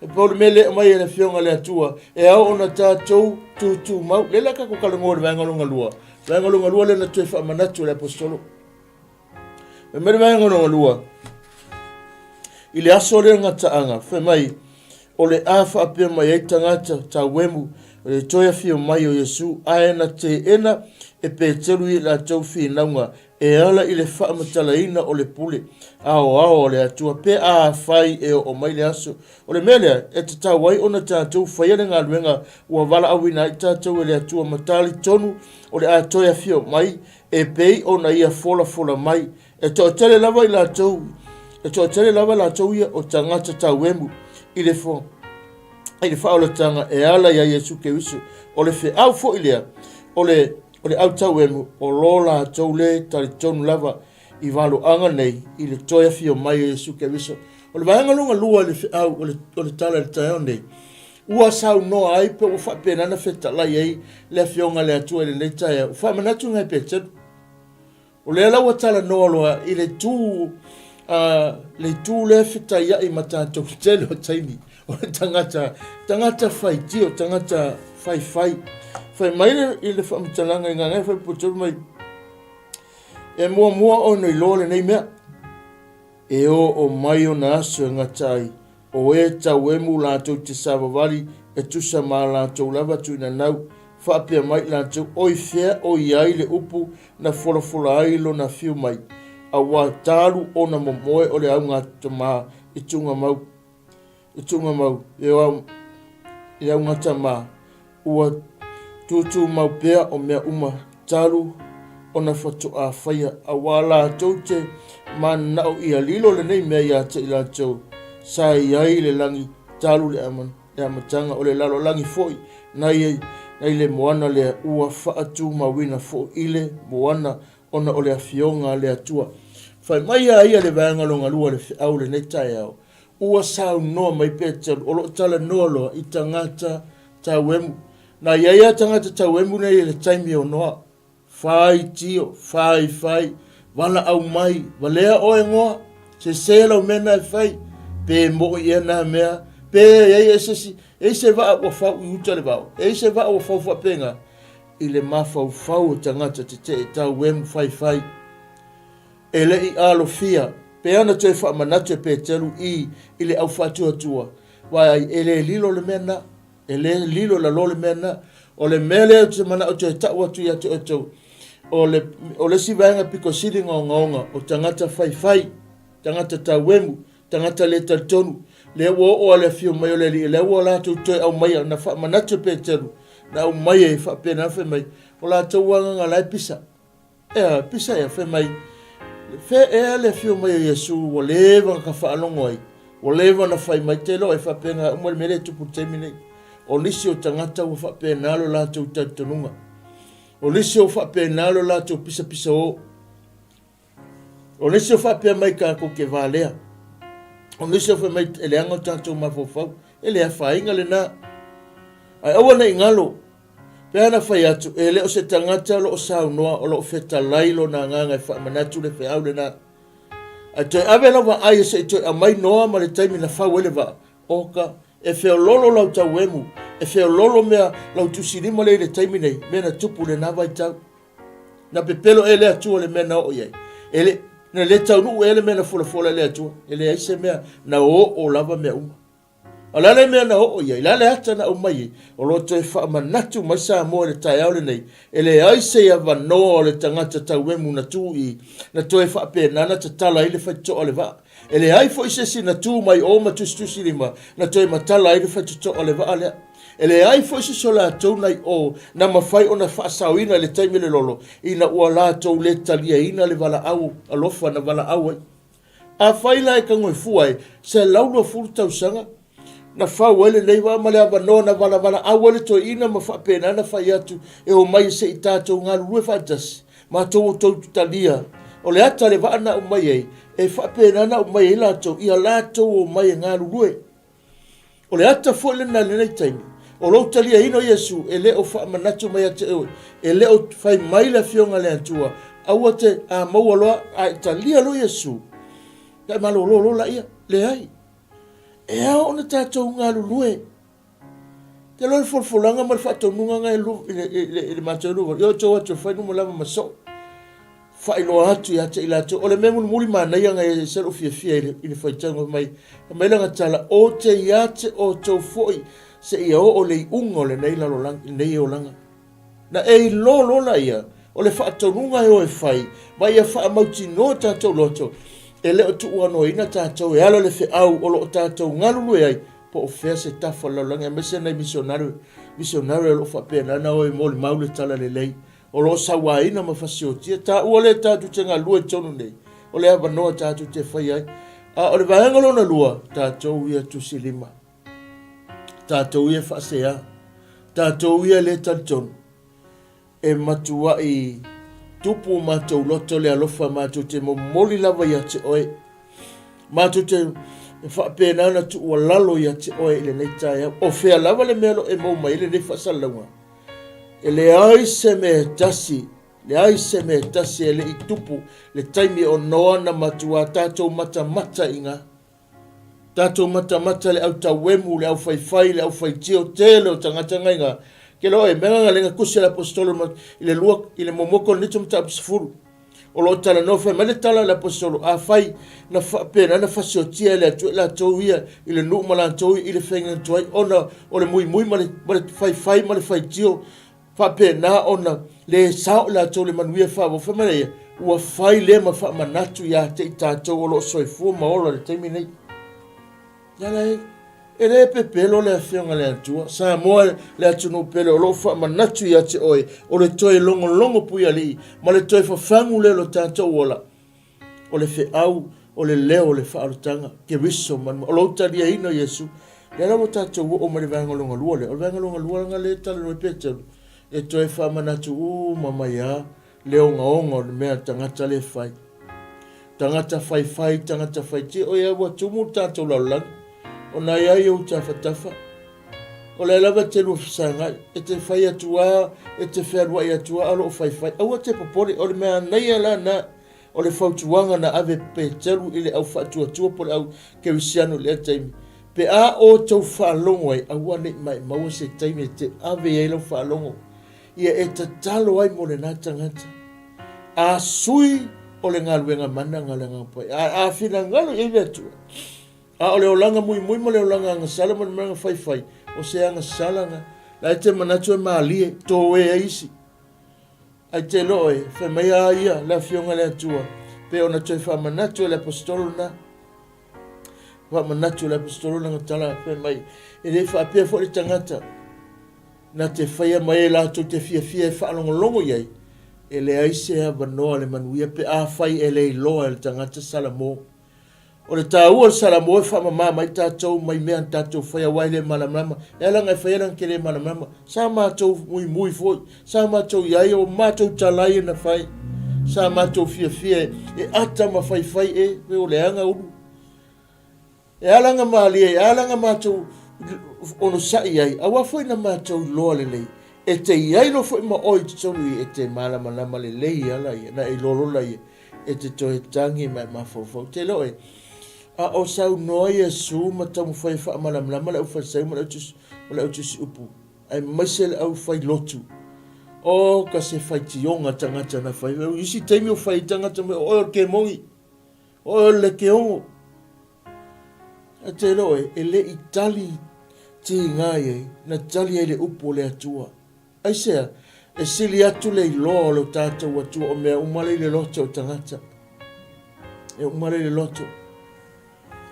E pau le mea lea e aumai e le Afioga a le Atua, e ao ona tatou tutumau. Lea la tatou talanoa i le vaega lona lua. Vaega lona lua lea na toe faamanatu e le Aposetolo. Fai mai le vaega lona lua, i le aso lea gataaga, fai mai, o le a faapea mai ai tagata tauemu o le toe afio mai o Iesu, ae na teena e Peteru i latou finauga e ala i le faamatalaina o le pule aoao a le Atua, pe afai e oo mai le aso. O le mea lea e tatau ai ona tatou faia le galuega ua valaauina ai tatou e le Atua ma talitonu o le a toe afio mai e pei ona ia folafola mai. E toatele lava i latou, e toatele lava latou ia o tagata tauemu i le fo, i le faaolataga e ala iā Iesu Keriso. O le feau foi lea, o le, o le au tauemu, o lo latou le talitonu lava i valoaga nei i le toe afio mai o Iesu Keriso. O le vaega lona lua i le feau o le, o le tala i le taeao nei, ua saunoa ai pe ua faapena ona fetalai ai le Afioga a le Atua i lenei taeao. Ua faamanatu ngai Peteru. O lea la ua talanoa loa i le itu, le itu lea e fetaiai ma tatou i le tele o taimi, o le tagata, tagata faitio, tagata faifai. Fai mai i le faamatalaga i Gagae Fuaiupu 3 mai, E muamua ona iloa lenei mea, e oo mai ona aso e gata ai, o e tauemu latou te savavali e tusa ma a latou lava tuinanau, faapea mai latou, Oi fea o i ai le upu na folafola ai lona afio mai, auā talu ona momoe o le augatama i tuugamau, i tuugamau, i augatama, Ua tūtūmau pea o mea uma talu ona faatoa faia, auā latou te mananao ia lilo lenei mea ia te i latou sa i ai le lagi talu le amataga o le lalolagi foi nai le moana lea ua faatūmauina foi i le moana ona o le afioga a le Atua. Fai mai a ia le vaega longalua le feau lenei taeao, Ua saunoa mai Peteru, o lo o talanoa loa i tagata tauemu. Na i ai a tagata tauemu nei i le taimi o Noa. Fai tio, fai fai, valaau mai, valea oe ngoa, sese lau mea na e fai, pe moʻi ea na mea, pe i ai e se isi, e i se vaa ua fau i uta le vao, e i se vaa ua fau faapena, i le mafaufau o tagata tetee tauemu fai fai. E le i alofia, pe ana toe faamanatu e Peteru i i le au faatuatua, vaai, e le lilo le mea na, e le lilo i lalo le mea na. O le mea lea ou te manao toe tau atu ia te outou, o le, o le isi vaega pito sili ona ogaoga, o tagata faifai, tagata tauemu, tagata le talitonu, lea ua oo lava le afio mai o le Alii, lea ua latou toe aumaia, na faamanatu e Peteru, na aumai ai faapena, fai mai, o latou agaga la e pisa. Ea, pisa ea, fai mai, Fea ea le afio mai o Iesu ua leva ona ka faalogo ai, ua leva ona fai mai, te iloa e faapena uma le mea lea e tupu i le taimi nei. O nisi o tagata ua faapena lo latou talitonuga. O nisi ua faapena lo latou pisapisa o. O nisi ua faapea mai tatou te valea. O nisi ua fai mai e leaga o tatou mafaufau. E le afaina lena. Ae aua ne i galo, Pe ana fai atu, e le o se tagata o lo o saunoa, o lo o fetalai lona agaga e faamanatu le feau lena. Ae toe ave lau vaai se i toe aumai Noa ma le taimi na fau ai le vaa, oka, e feololo lau tauemu, e feololo mea lau tusilima lea i le taimi nei, mea na tupu i lena vaitau. Na pepelo ea le Atua le mea na oo i ai? E le, na le taunuu ea le mea na folafola e le Atua? E leai se mea, na oo lava mea uma. O le a le mea na oo i ai? O le a le ata na aumai ai? O lo o toe faamanatu mai Samoa i le taeao lenei, e leai se avanoa o le tagata tauemu na tu i, na toe faapena na tatala ai le faitotoa o le vaa. E leai foi se isi na tu mai o ma tusitusilima na toe matala ai le faitotoa o le vaa lea. E leai foi se isi o latou na i o na mafai ona faasaoina i le taimi o le lolo ina ua latou le taliaina le valaau alofa na valaau ai. Afai la e tagoefua e 120 tausaga na fau ai lenei vaa ma le avanoa na valavalaau ai le toeaina ma faapena na fai atu e omai se i tatou galulue faatasi, matou o tou talia o le ata le vaa na aumai ai, e faapena na aumai ai latou, ia latou omai e galulue. O le ata foi lena i lenei taimi, o lou taliaina o Iesu e le o faamanatu mai ia te oe, e le o fai mai le Afioga a le Atua, aua te a maua loa, a e talia loa Iesu, na e malolo loa laia. Leai. E ao ona tatou galulue. Te iloa le folafolaga ma le faatonuga na i le matou lua, ia outou atu e fai numa lava ma soo. Faailoa atu ia te i latou, o le mea mulimuli manaia na e ese lou fiafia i le faitauga fai mai, fai mai lana tala, O te ia te outou foi seia oo i le iuga o lenei lalolagi, lenei olaga. Na e iloa loa laia, o le faatonuga e o e fai, ma ia faamautinoa tatou loto, e le o tuuanoaina tatou e ala le feau o lo o tatou galulue ai, po o fea se tafa o le lalolagi, aemaise nai misionare, misionare o lo o faapena ona o e molimau le tala lelei O lo o sauaina ma fasiotia taua lea tatou te galue i totonu nei, o le avanoa tatou te faia ai. A o le vaega lona lua, tatou ia tusilima, tatou ia faasea, tatou ia le talitonu, e matuai tupu o matou loto le alofa matou te momoli lava ia te oe. Matou te faapena ona tuualalo ia te oe i lenei taeao. O fea lava le mea o lo o e maua mai ai lenei faasalalauga? E leai se mea e tasi Leai se mea e tasi e le i tupu le taimi o Noa na matuā tatou matamata i ngā tatou matamata le au tauemu, le au faifai, le au faitio, tele o tagata ngai ngā. Ke loa e mea nga lenga kusi le apostolo ma i le lua i le muamua Korinito mataupu 10. O lo o talanoa fai mai le tala a le aposetolo, Afai na faapena na fasiotia e le Atua i latou ia i le nuu ma latou i le feagaitu ai ona o le muimui ma le, ma le faifai ma le faitio, faapena ona le sao i latou le manuia faavao. Fai mai ia, ua fai lea ma faamanatu ia te i tatou o lo o soifua ma ola i le taimi nei. Nya alai, e le pepelo le Afioga i le Atua. Samoa le atunuu pele o lo o faamanatu ia te oe o le toe logologo puialii ma le toe fafagu lea o lo tatou ola. O le feau, o le leo o le faaolataga, Keriso ma o lou taliaina o Iesu. Lea la ua tatou oo mai le vaega lona lua lea. O le vaega lona lua lena lea e talanoa ai Peteru, e toe faamanatu uma mai lava le ogaoga o le mea a le tagata lea e fai. Tagata faifai, tagata faitio, oi ua tumu le tatou lalolagi, ona e ai ou tafatafa. O lea lava e te lua fesagai, e te fai atu a, e te fealuai atu a, a o loo faifai. Aua te popole, o le mea anaia la na, o le fautuaga na ave Peteru i le au faatuatua po le au kerisiano i lea taimi. Pe a outou faalogo ai, aua ne i maemaua se taimi e te ave ai lau faalogo. Ia e tatalo ai mo lena tagata. A sui o le galuega mana ga le Agaga Paia. A, a finagalo i ai le Atua. A o le olaga muimui ma le olaga agasala ma le malaga faifai, o se agasala ga. La e te manatu e malie, toe ai isi. Ai te loo e, fai mai a ia le Afioga i le Atua, pe ona toe faamanatu e le aposetolo na. Faamanatu e le aposetolo lana tala, fai mai, e le faapea foi le tagata, Na te faia mai e latou te fiafia e faalogologo i ai, e leai se avanoa le manuia pe afai e le iloa e le tagata Salamo. O le taua o le Salamo e faamama mai tatou mai mea na tatou faia aua e le malamalama. E ala ona e faia lana te le malamalama. Sa matou muimui foi, sa matou i ai o matou tala ia na fai. Sa matou fiafia e ata ma faifai e, o leaga ulu. E ala ona malie, e ala ona matou onosai ai, aua foi na matou iloa lelei, e te i ai loa foi ma oe i totonu i, e te malamalama lelei ala ia, na e iloa loa laia, e te toe tagi ma e mafaufau. Te iloa oe, a o saunoa Iesu ma taumafai e faamalamalama le aufalesaio ma le autusiupu, aemaise le aufailotu, o ka se faitioga tagata na fai. O isi taimi o fai tagata mai, o oe o le kemogi, o oe o le lekeogo. A te iloa oe, e le i tali tiga i ai, na tali ai le upu o le Atua. Aisea? E sili atu le iloa o lo tatou Atua o mea uma lea i le loto o tagata. E uma lea i le loto.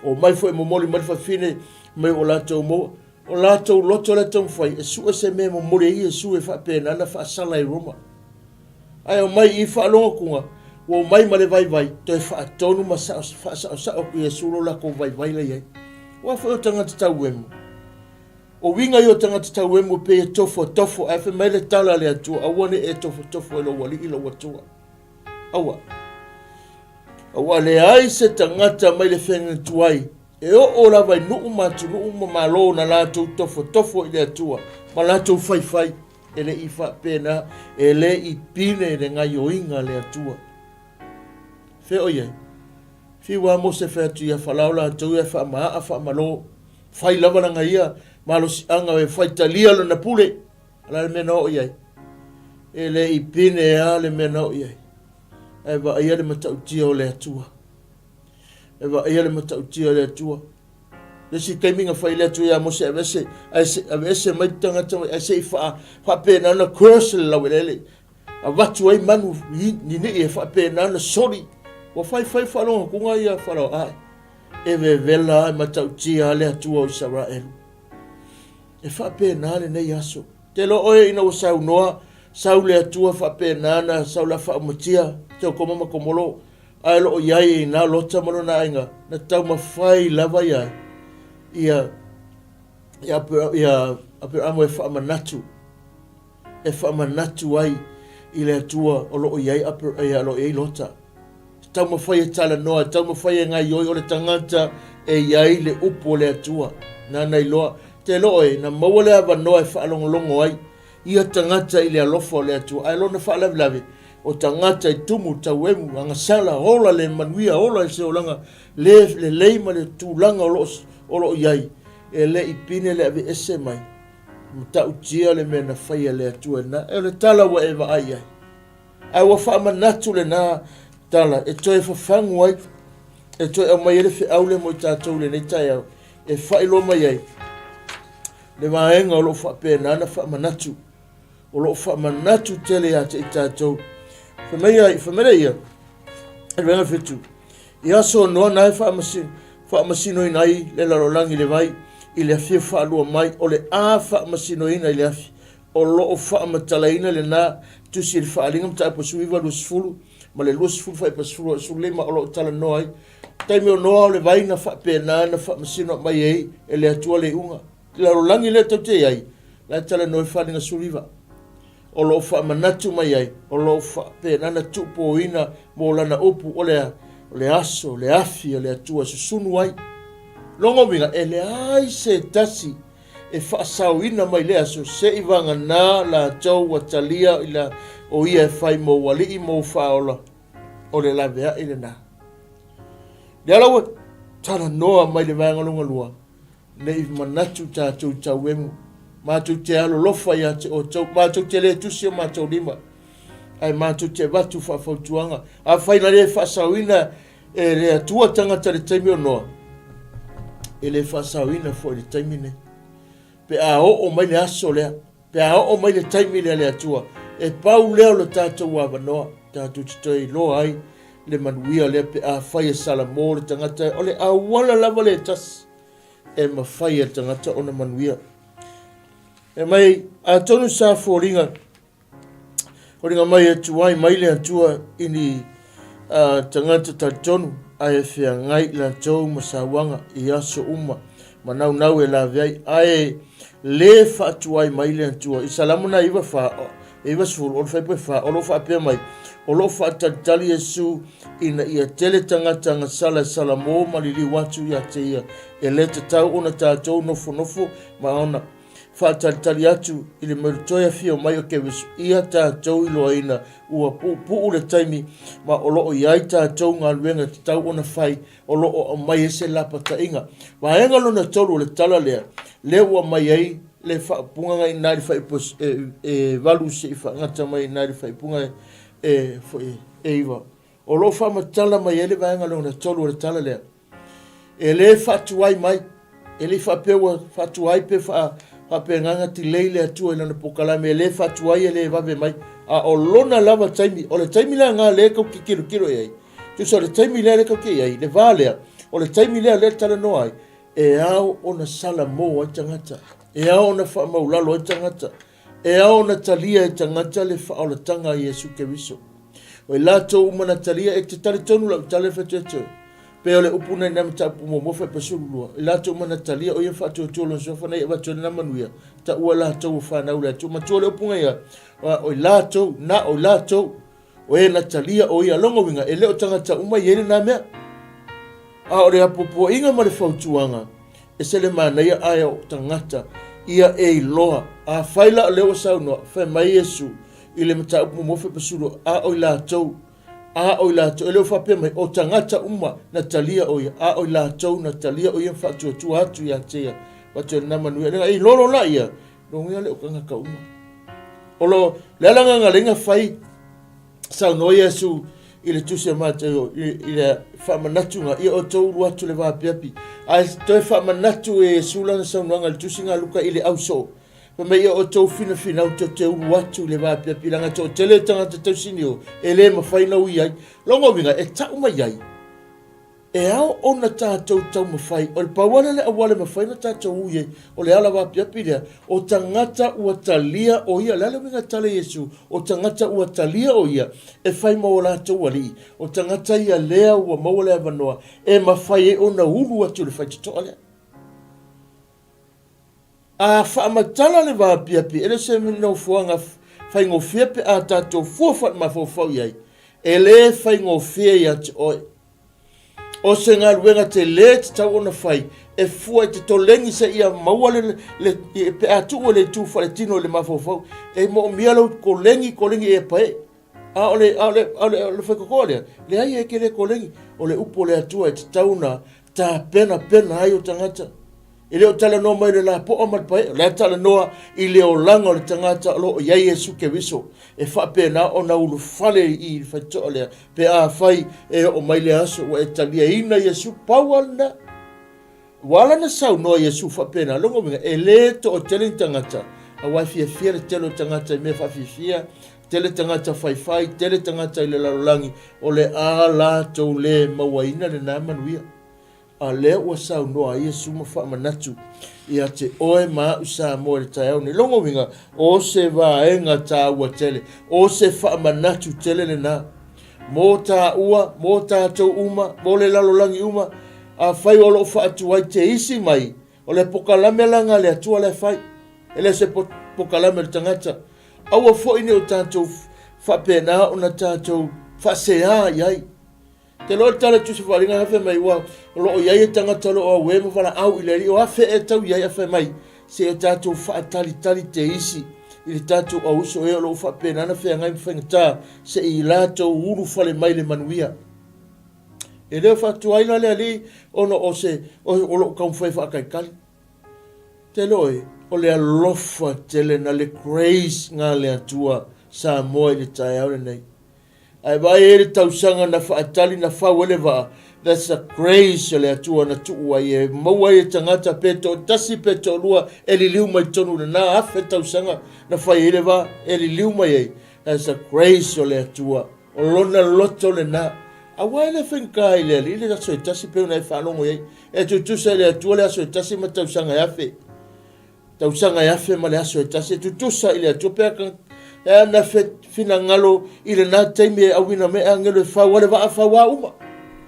O mai foi momoli mai le fafine mai o latou maua. O latou loto lea taumafai e sue se mea e momoli ai Iesu e faapena na faasala i Roma. Ae omai i faalogokuga, ua omai ma le vaivai, toe faatonu ma faasaosao atu Iesu lo latou vaivai la i ai. Aua foi o tagata tauemu. O uiga ia o tagata tauemu e pei e tofoatofo, ae fai mai le tala a le Atua, aua ne i e tofotofo e lou Alii lou Atua. Aua. Aua leai se tagata mai le feagaiga tuai e oo lava i nuu ma atunuu ma malo na latou tofotofo i le Atua ma latou faifai. E le i faapena, e le i pine le gaioiga a le Atua. Fea o i ai? Fiu a Mose fai atu ia Falao latou ia faamaa faamalo. Fai lava lana ia malosiaga e faitalia lona pule. O le a le mea na oo i ai? E le i pine a le mea na oo i ai. Ae vaaia le matautia o le Atua. E vaaia le matautia o le Atua. Le isi taimi na fai le Atua ia Mose aveese, aveese mai le tagata mai, ae se i faapena ona curse le laueleele. Avatu ai manu ninii e faapena ona soli. Ua faifai faalogokuga ia Farao, ae e vevela e matautia le Atua o Isaraelu. E faapena lenei aso. Te iloa oe ina ua saunoa, sau le Atua faapena na sau la faaumatia, te okoma ma komolo, ae o lo o i ai i ina Lota ma lona aiga, na taumafai lava ia ia ia ia Aperamo e faamanatu, e faamanatu ai i le Atua o lo o i ai ia o lo o i ai Lota. E taumafai e talanoa, e taumafai e gaioi o le tagata e i ai le upu o le Atua. Nana iloa, te iloa oe, na maua le avanoa e faalogologo ai ia tagata i le alofa o le Atua. Ae lona faalavelave, O tagata i tumu, tauemu, agasala, ola le manuia, ola i se olaga le lelei ma le tulaga o lo o lo o i ai, e le i pine le aveese mai. Matautia le mea na faia e le Atua i lena. E o le tala ua e vaai i ai. Ae ua faamanatu lena tala e toe fafagu ai, e toe aumai ai le feau lea mo i tatou i lenei taeao, e faailoa mai ai le vaega o lo o faapena ona faamanatu, o lo o faamanatu tele ia te i tatou. Fai mai ai, fai mai lea ia, i le vaega 7, i aso Noa na e faamasinoina ai le lalolagi i le vai, i le afio faalua mai, o le a faamasinoina i le afi. O lo o faamatalaina lena tusi i le Faaaliga Mataupu 19 20 ma le 20 fuaiupu 10 15 o lo o talanoa ai. Taimi o Noa o le vai na faapena na faamasino mai ai e le Atua le iuga. I le lalolagi lea tou te i ai, la e talanoa ai Faaaliga 19. O lo o faamanatu mai ai, o lo o faapena na tuupoina mo lana upu, o le a? O le aso, le afi a le Atua e susunu ai. Lona uiga, e leai se tasi e faasaoina mai lea aso, se i vagana latou ua talia i la o ia e fai mou alii mou faaola, o le laveai lena. Lea la ua talanoa mai le vaega lona lua, ne i manatu tatou i tauemu, matou te alolofa ia te outou, matou te le tusi o matou lima, ae matou te avatu faafautuaga. Afai na le faasaoina E le Atua tagata i le taimi o Noa, e le faasaoina foi i le taimi nei. Pe a oo mai le aso lea, pe a oo mai le taimi lea le Atua, e pau lea o le tatou avanoa, tatou te toe iloa ai le manuia lea pe a fai e Salamo le tagata, o le auala lava le tasi e mafai e le tagata ona manuia. E mai, atonu sa foliga Foliga mai e tuai mai le Atua i ni tagata talitonu ae feagai latou ma sauaga i aso uma ma naunau e laveai, ae le faatuai mai le Atua. I Salamo na 94, 90, o le fuaiupu e 4, o lo o faapea mai, O lo o faatalitali Iesu ina ia tele tagata agasala e salamo ma liliu atu ia te ia, e le tatau ona tatou nofonofo ma ona faatalitali atu i le toe afio mai o Keriso ia tatou iloaina ua puupuu le taimi ma o lo o i ai tatou galuega e tatau ona fai o lo o aumai ai se lapataiga. Vaega lona tolu o le tala lea, lea ua aumai ai le faaupuga i ina i le fuaiupu e 8 seia faagata mai i ina i le faaupuga e 9. O lo o faamatala mai ai le vaega lona tolu o le tala lea. E le faatuai mai, e le i faapea ua faatuai pe faapegaga tilei le Atua i lana polokalame, e le faatuai e le vave mai, a o lona lava taimi, o le taimi la lena lea tou te tilotilo i ai, tusa o le taimi lea lea tou te i ai, le va lea, o le taimi lea lea e talanoa ai, e ao ona salamo ai tagata, e ao ona faamaulalo ai tagata, e ao ona talia e tagata le faaolataga a Iesu Keriso. O i latou uma na talia, e te talitonu lau tala e fetoetoe, pei o le upu nei na mataupu muamua 42, i latou uma na talia o ia faatuatua lona suafa na ia avatu ai lena manuia, taua latou ua fanau i le Atua. Matua le upu nei o i latou, na o i latou, o e na talia o ia. Lona uiga, e le o tagata uma i ai lena mea. A o le apoapoaiga ma le fautuaga, e se le manaia ae o tagata ia e iloa. Afai la o lea ua saunoa, fai mai Iesu i le mataupu muamua 42, a o i latou, a o i latou, e le o faapea mai, o tagata uma na talia o ia, a o i latou na talia o ia ma faatuatua atu ia te ia, faatuatua lena manuia. Leaga e iloa loa la ia, lona uiga le o tagata uma. O lo, le ala gagalega fai, saunoa Iesu i le tusi a Mataio i le faamanatuga, ia outou ulu atu le vaapiapi. Ae toe faamanatu e Iesu lana saunoaga i le tusiga a Luka i le ausoo. Fai mai, ia outou finafinau tou te ulu atu i le vaapiapi, leaga e toatele tagata tausinio e le mafai ona ui ai. Lona uiga, e tau mai ai, E ao ona tatou taumafai, o le pau lava lea le auala e mafai ona tatou ui ai, o le ala vaapiapi lea, o tagata ua talia o ia, o le a le uiga e tala Iesu, o tagata ua talia o ia e fai ma o latou alii, o tagata ia lea ua maua le avanoa e mafai ai ona ulu atu i le faitotoa lea. A faamatala le vaapiapi, e le o se nofoaga faigofie pe a tatou fua faale-mafaufau i ai, e le faigofie ia te oe. O se galuega tele e tatau ona fai, e fua i te toleni seia maua le, le, pe a tuu e le itu faaletino i le mafaufau, e moomia lou koleni, koleni e pae. A o le, a o le, a o le, o le faikokoa lea, leai e ke le kolegi, o le upu o le Atua e tatau ona tapenapena ai o tagata. E le o talanoa mai le lapoa ma le pae'e, o la e talanoa i le olaga o le tagata o lo o i ai Iesu Keriso, e faapena ona ulufale i le faitotoa lea, pe afai e oo mai le aso ua e taliaina Iesu, pau lava lena. Ua ala ona saunoa Iesu faapena, lona uiga, e le toatele ni tagata, aua e fiafia le tele o tagata i mea faafiafia, tele tagata faifai, tele tagata i le lalolagi, o le a latou le mauaina lena manuia. A lea ua saunoa ai Iesu ma faamanatu ia te oe ma a'u Samoa i le taeao nei. Lona uiga, o se vaega taua tele, o se faamanatu tele lena mo tāua, mo tātou uma, mo le lalolagi uma. Afai o lo o faatuai te isi mai, o le pokalame la nga le Atua la e fai, e le o se pokalame o le tagata. Aua foi ne i o tatou faapena ona tatou faaseā i ai. Te loa le tala tusi faaaliga na fai mai ua o lo o i ai e tagata o lo o auē ma valaau i le Alii o afe e tau i ai a fai mai se i o tatou faatalitali te isi i le tatou auuso e o lo o faapena na feagai ma faigata se i latou ulufale mai le manuia. E le o faatuai la le Alii ona o se o lo o taumafai e faatalitali. Te loa e o le alofa tele na le grace nga le Atua Samoa i le taeao lenei. Ae vaai ai le tausaga na faatali na fau ai le vaa, that's the grace a le Atua na tuu ai e maua ai e tagata pe toatasi pe toalua e liliu mai totonu i lena afe tausaga na fai ai le vaa e liliu mai ai, that's the grace o le Atua. O lona loto lena. Aua e le faigata i le Alii le aso e tasi pei ona e faalogo i ai. E tutusa i le Atua le aso e tasi ma tausaga e afe. Tausaga e afe ma le aso e tasi, e tutusa i le Atua pe a e ana finagalo i lena taimi e auina mai agelo e fau a le vaa fau a uma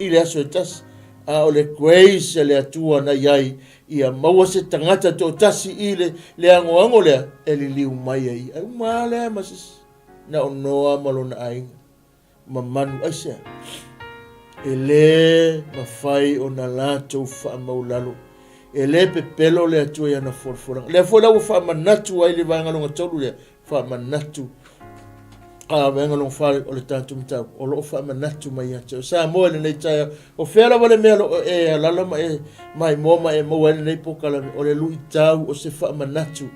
i le aso e tasi. A o le grace a le Atua na i ai ia maua se tagata toatasi i le, le agoago lea e liliu mai ai. Ai uma a lea ma se isi, na o Noa ma lona aiga. ma manu aisea? E lē mafai ona latou faamaulalo. E lē pepelo le Atua i ana folafolaga. Lea foi la ua faamanatu ai le vaega lona tolu lea, faamanatu a vaega lona fa o le tatou mataupu, o lo o faamanatu mai ia te oe. Samoa i lenei taeao, o fea lava le mea o lo o e alala ma e maimoa ma e maua ai lenei polokalame, o le luitau o se faamanatu.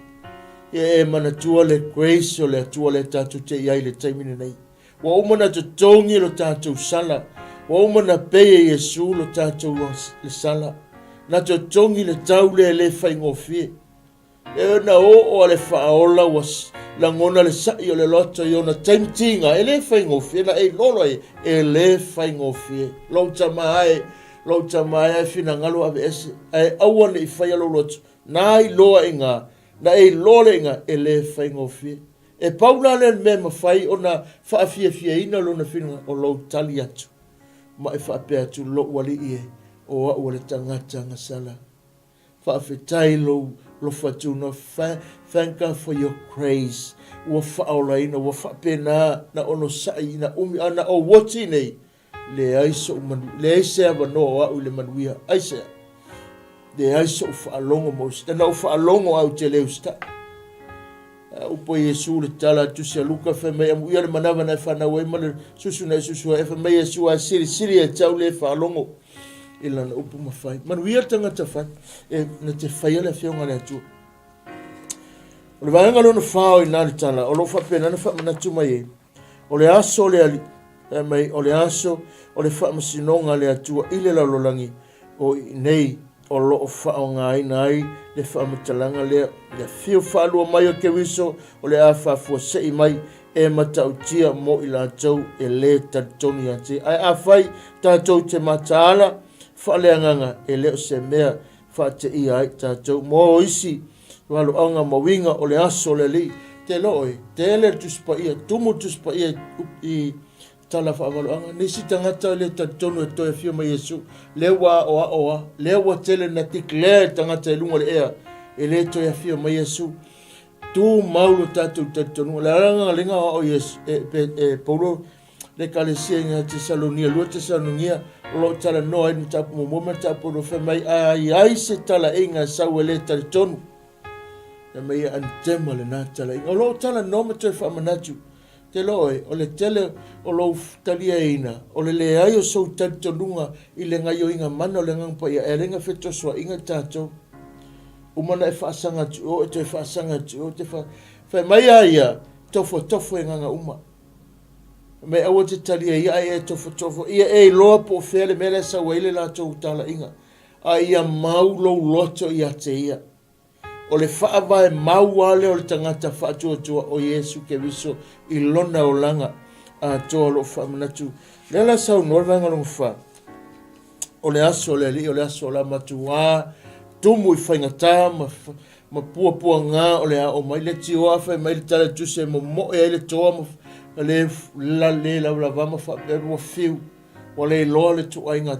Ia e manatua le grace o le Atua lea tatou te i ai i le taimi lenei. Ua uma ona totogi lo tatou sala. Ua uma ona pay e Iesu lo tatou le sala. Na totogi le tau lea e le faigofie. E na oo a le faaola ua lagona le sa'i o le loto i ona taimi tiga, e le faigofie, na e lolo ai, e le faigofie. Lou tama e, lou tama e, ae finagalo aveese, ae aua ne i faia lou loto. Na iloa i nga, na e iloa le iga, e le faigofie. E pau la lea le mea e mafai ona faafiafiaina lona finagalo, o lou tali atu ma e faapea atu, Lou alii e, o au o le tagata gasala. Faafetai lou lofa tunoa, thank God for your grace, ua faaolaina, ua faapena na onosai ina umi, a na ou oti nei, Leai soʻu manu, leai se avanoa o aʻu i le manuia. Aisea? Leai soʻu faalogo ma usitai. Na ou faalogo ae ou te le usitai. A upu ai Iesu le tala a Tusi a Luka, fai mai, Amuia le manava na e fanau ai ma le susu na e susu ai. Fai mai Iesu, a silisili ia te au le faalogo i lana upu ma fai. Manuia le tagata fai, e na te faia le Afioga a le Atua. O le vaega lona fa o i ina le tala, o lo o faapena na faamanatu mai ai, O le aso o le Alii, fai mai, o le aso o le faamasinoga a le Atua i le lalolagi, o i nei o lo o faaaogaina ai le faamatalaga lea, le afio faalua mai o Keriso o le a faafuasei mai e matautia mo i latou e lē talitonu ia te ia. Ae afai tatou te mataala faaleagaga, e le o se mea faateia ai tatou mo isi valoaga ma uiga o le aso o le Alii. Te iloa oe, tele le Tusi Paia, tumu le Tusi Paia i tala faavaloaga. Nisi tagata le talitonu e toe afio mai Iesu, lea ua aoao a, lea ua tele na declare tagata i luga o le ea, e le toe afio mai Iesu. Tu mau lo tatou talitonuga. Le ala galega o ao Iesu, e, e, e Paulo le Ekalesia i ngā Tesalonia, lua Tesalonia, o lo o talanoa ai le mataupu muamua ma le mataupu lua, fai mai, a i ai se talaʻiga e sau e le talitonu, fai mai e anatema lenā talaʻiga. O lo o talanoa ma toe faamanatu. Te loa oe, o le tele o lou taliaina, o le leai o sou talitonuga i le gaioiga mana o le Agaga Paia, e alai na fetosoaʻiga i tatou. Uma na e faasaga atu i o, e toe faasaga atu i o, te fa... Fai mai a ia, tofotofo e agaga uma. Fai mai aua te talia ia ae e tofotofo. Ia e iloa po o fea le mea la e sau ai le latou talaiga. A ia mau lou loto ia te ia. O le faavae mau lava lea o le tagata faatuatua o Iesu Keriso i lona olaga atoa o lo o faamanatu. Lea la saunoa le vaega lona fa, o le aso o le Alii, o le aso o la matuā tumu i faigata ma, ma puapuagā o le a oo mai. Le tioa fai mai le tala tusi e momoe ai le toa ma le la le lavalava ma faapea ua fiu, ua le iloa le tuaiga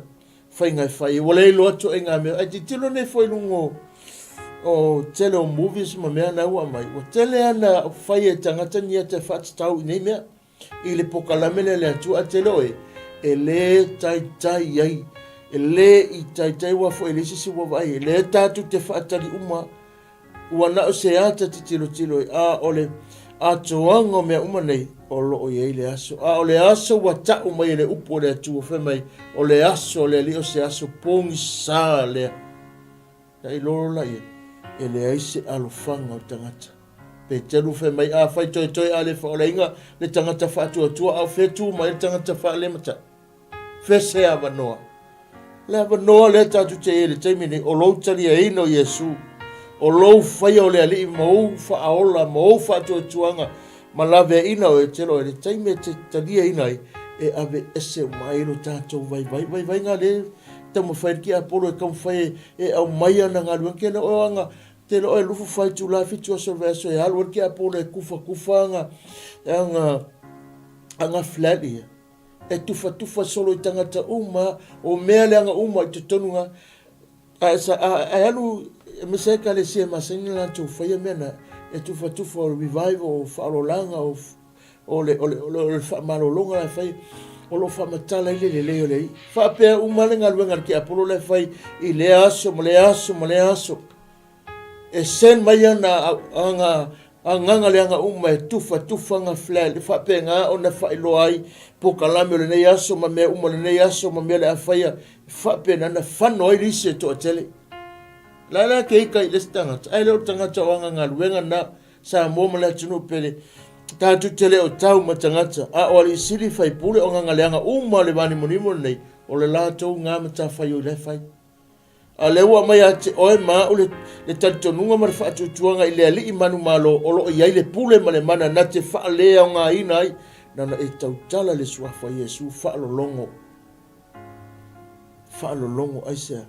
faiga e fai ai. Ua le iloa ituaiga mea. Ae tilotilo nei foi i luga o, o tele o movies ma mea na ua aumai, ua tele ana fai e tagata ni ata e faatatau i nei mea i le pokalame lea a le Atua. Ae tele oe, e le taitai ai, e le i taitai aua foi e leai se isi ua vaai ai. Lea tatou te faatali uma Ua na o se ata te tilotilo ai, a o le atoaga o mea uma nei, o lo o i ai le aso. A o le aso ua ta'u mai e le upu a le Atua, fai mai, o le aso o le Alii o se aso pogisā lea. Na iloa loa laia, e leai se alofaga o le tagata. Peteru fai mai, Afai toetoe a le faaolaina le tagata faatuatua, a o fea tu mai ai le tagata faalemata? Fese avanoa. Le avanoa lea tatou te i ai i le taimi nei, o lou taliaina o Iesu, o lou faia o le Alii ma ou faaola, ma ou faatuatuaga, ma laveaiina oe, te loa, i le taimi e te taliaina ai, e ave ese uma ai lo tatou vaivai. Vaivaiga lea e taumafai le tiapolo e taumafai e aumai ana galuega. Ke le oe aga, te loa e lufu fai itula fitu aso o le vaiaso e alu ai le tiapolo e kufakufa aga, aga, aga flat ia. E tufatufa solo i tagata uma, o mea leaga uma i totonu ga, a, sa, a, a alu aemaise ai ekalesia e masani ona latou faia mea na, e tufatufa o le revival, o faaololaga, o, o le, o le, o le, o le faamalologa la e fai, o lo o faamatala ai le lelei o le Alii. Faapea uma le galuega a le tiapolo la e fai i lea aso ma lea aso ma lea aso. E send mai ana aga agaga leaga uma e tufatufa aga flat e faapena ona faailoa ai pokalame o lenei aso ma mea uma o lenei aso ma mea o le a faia e faapena ona fano ai lisi e toatele. La la ke ika i le isi tagata ae le o le tagata o aga galuega na Samoa ma le atunuu pele tatou te le o tau ma tagata a o alii sili faipule o agaga leaga uma o le vanimonimo lenei o le latou ga matafaioi la e fai. A o lea ua aumai ia te oe ma au le, le talitonuga ma le faatuatuaga i le Alii manumalo o lo o i ai le pule ma le mana na te faaleaogaina ai, nana e tautala le Suafa Iesu, faalologo, faalologo, aisea?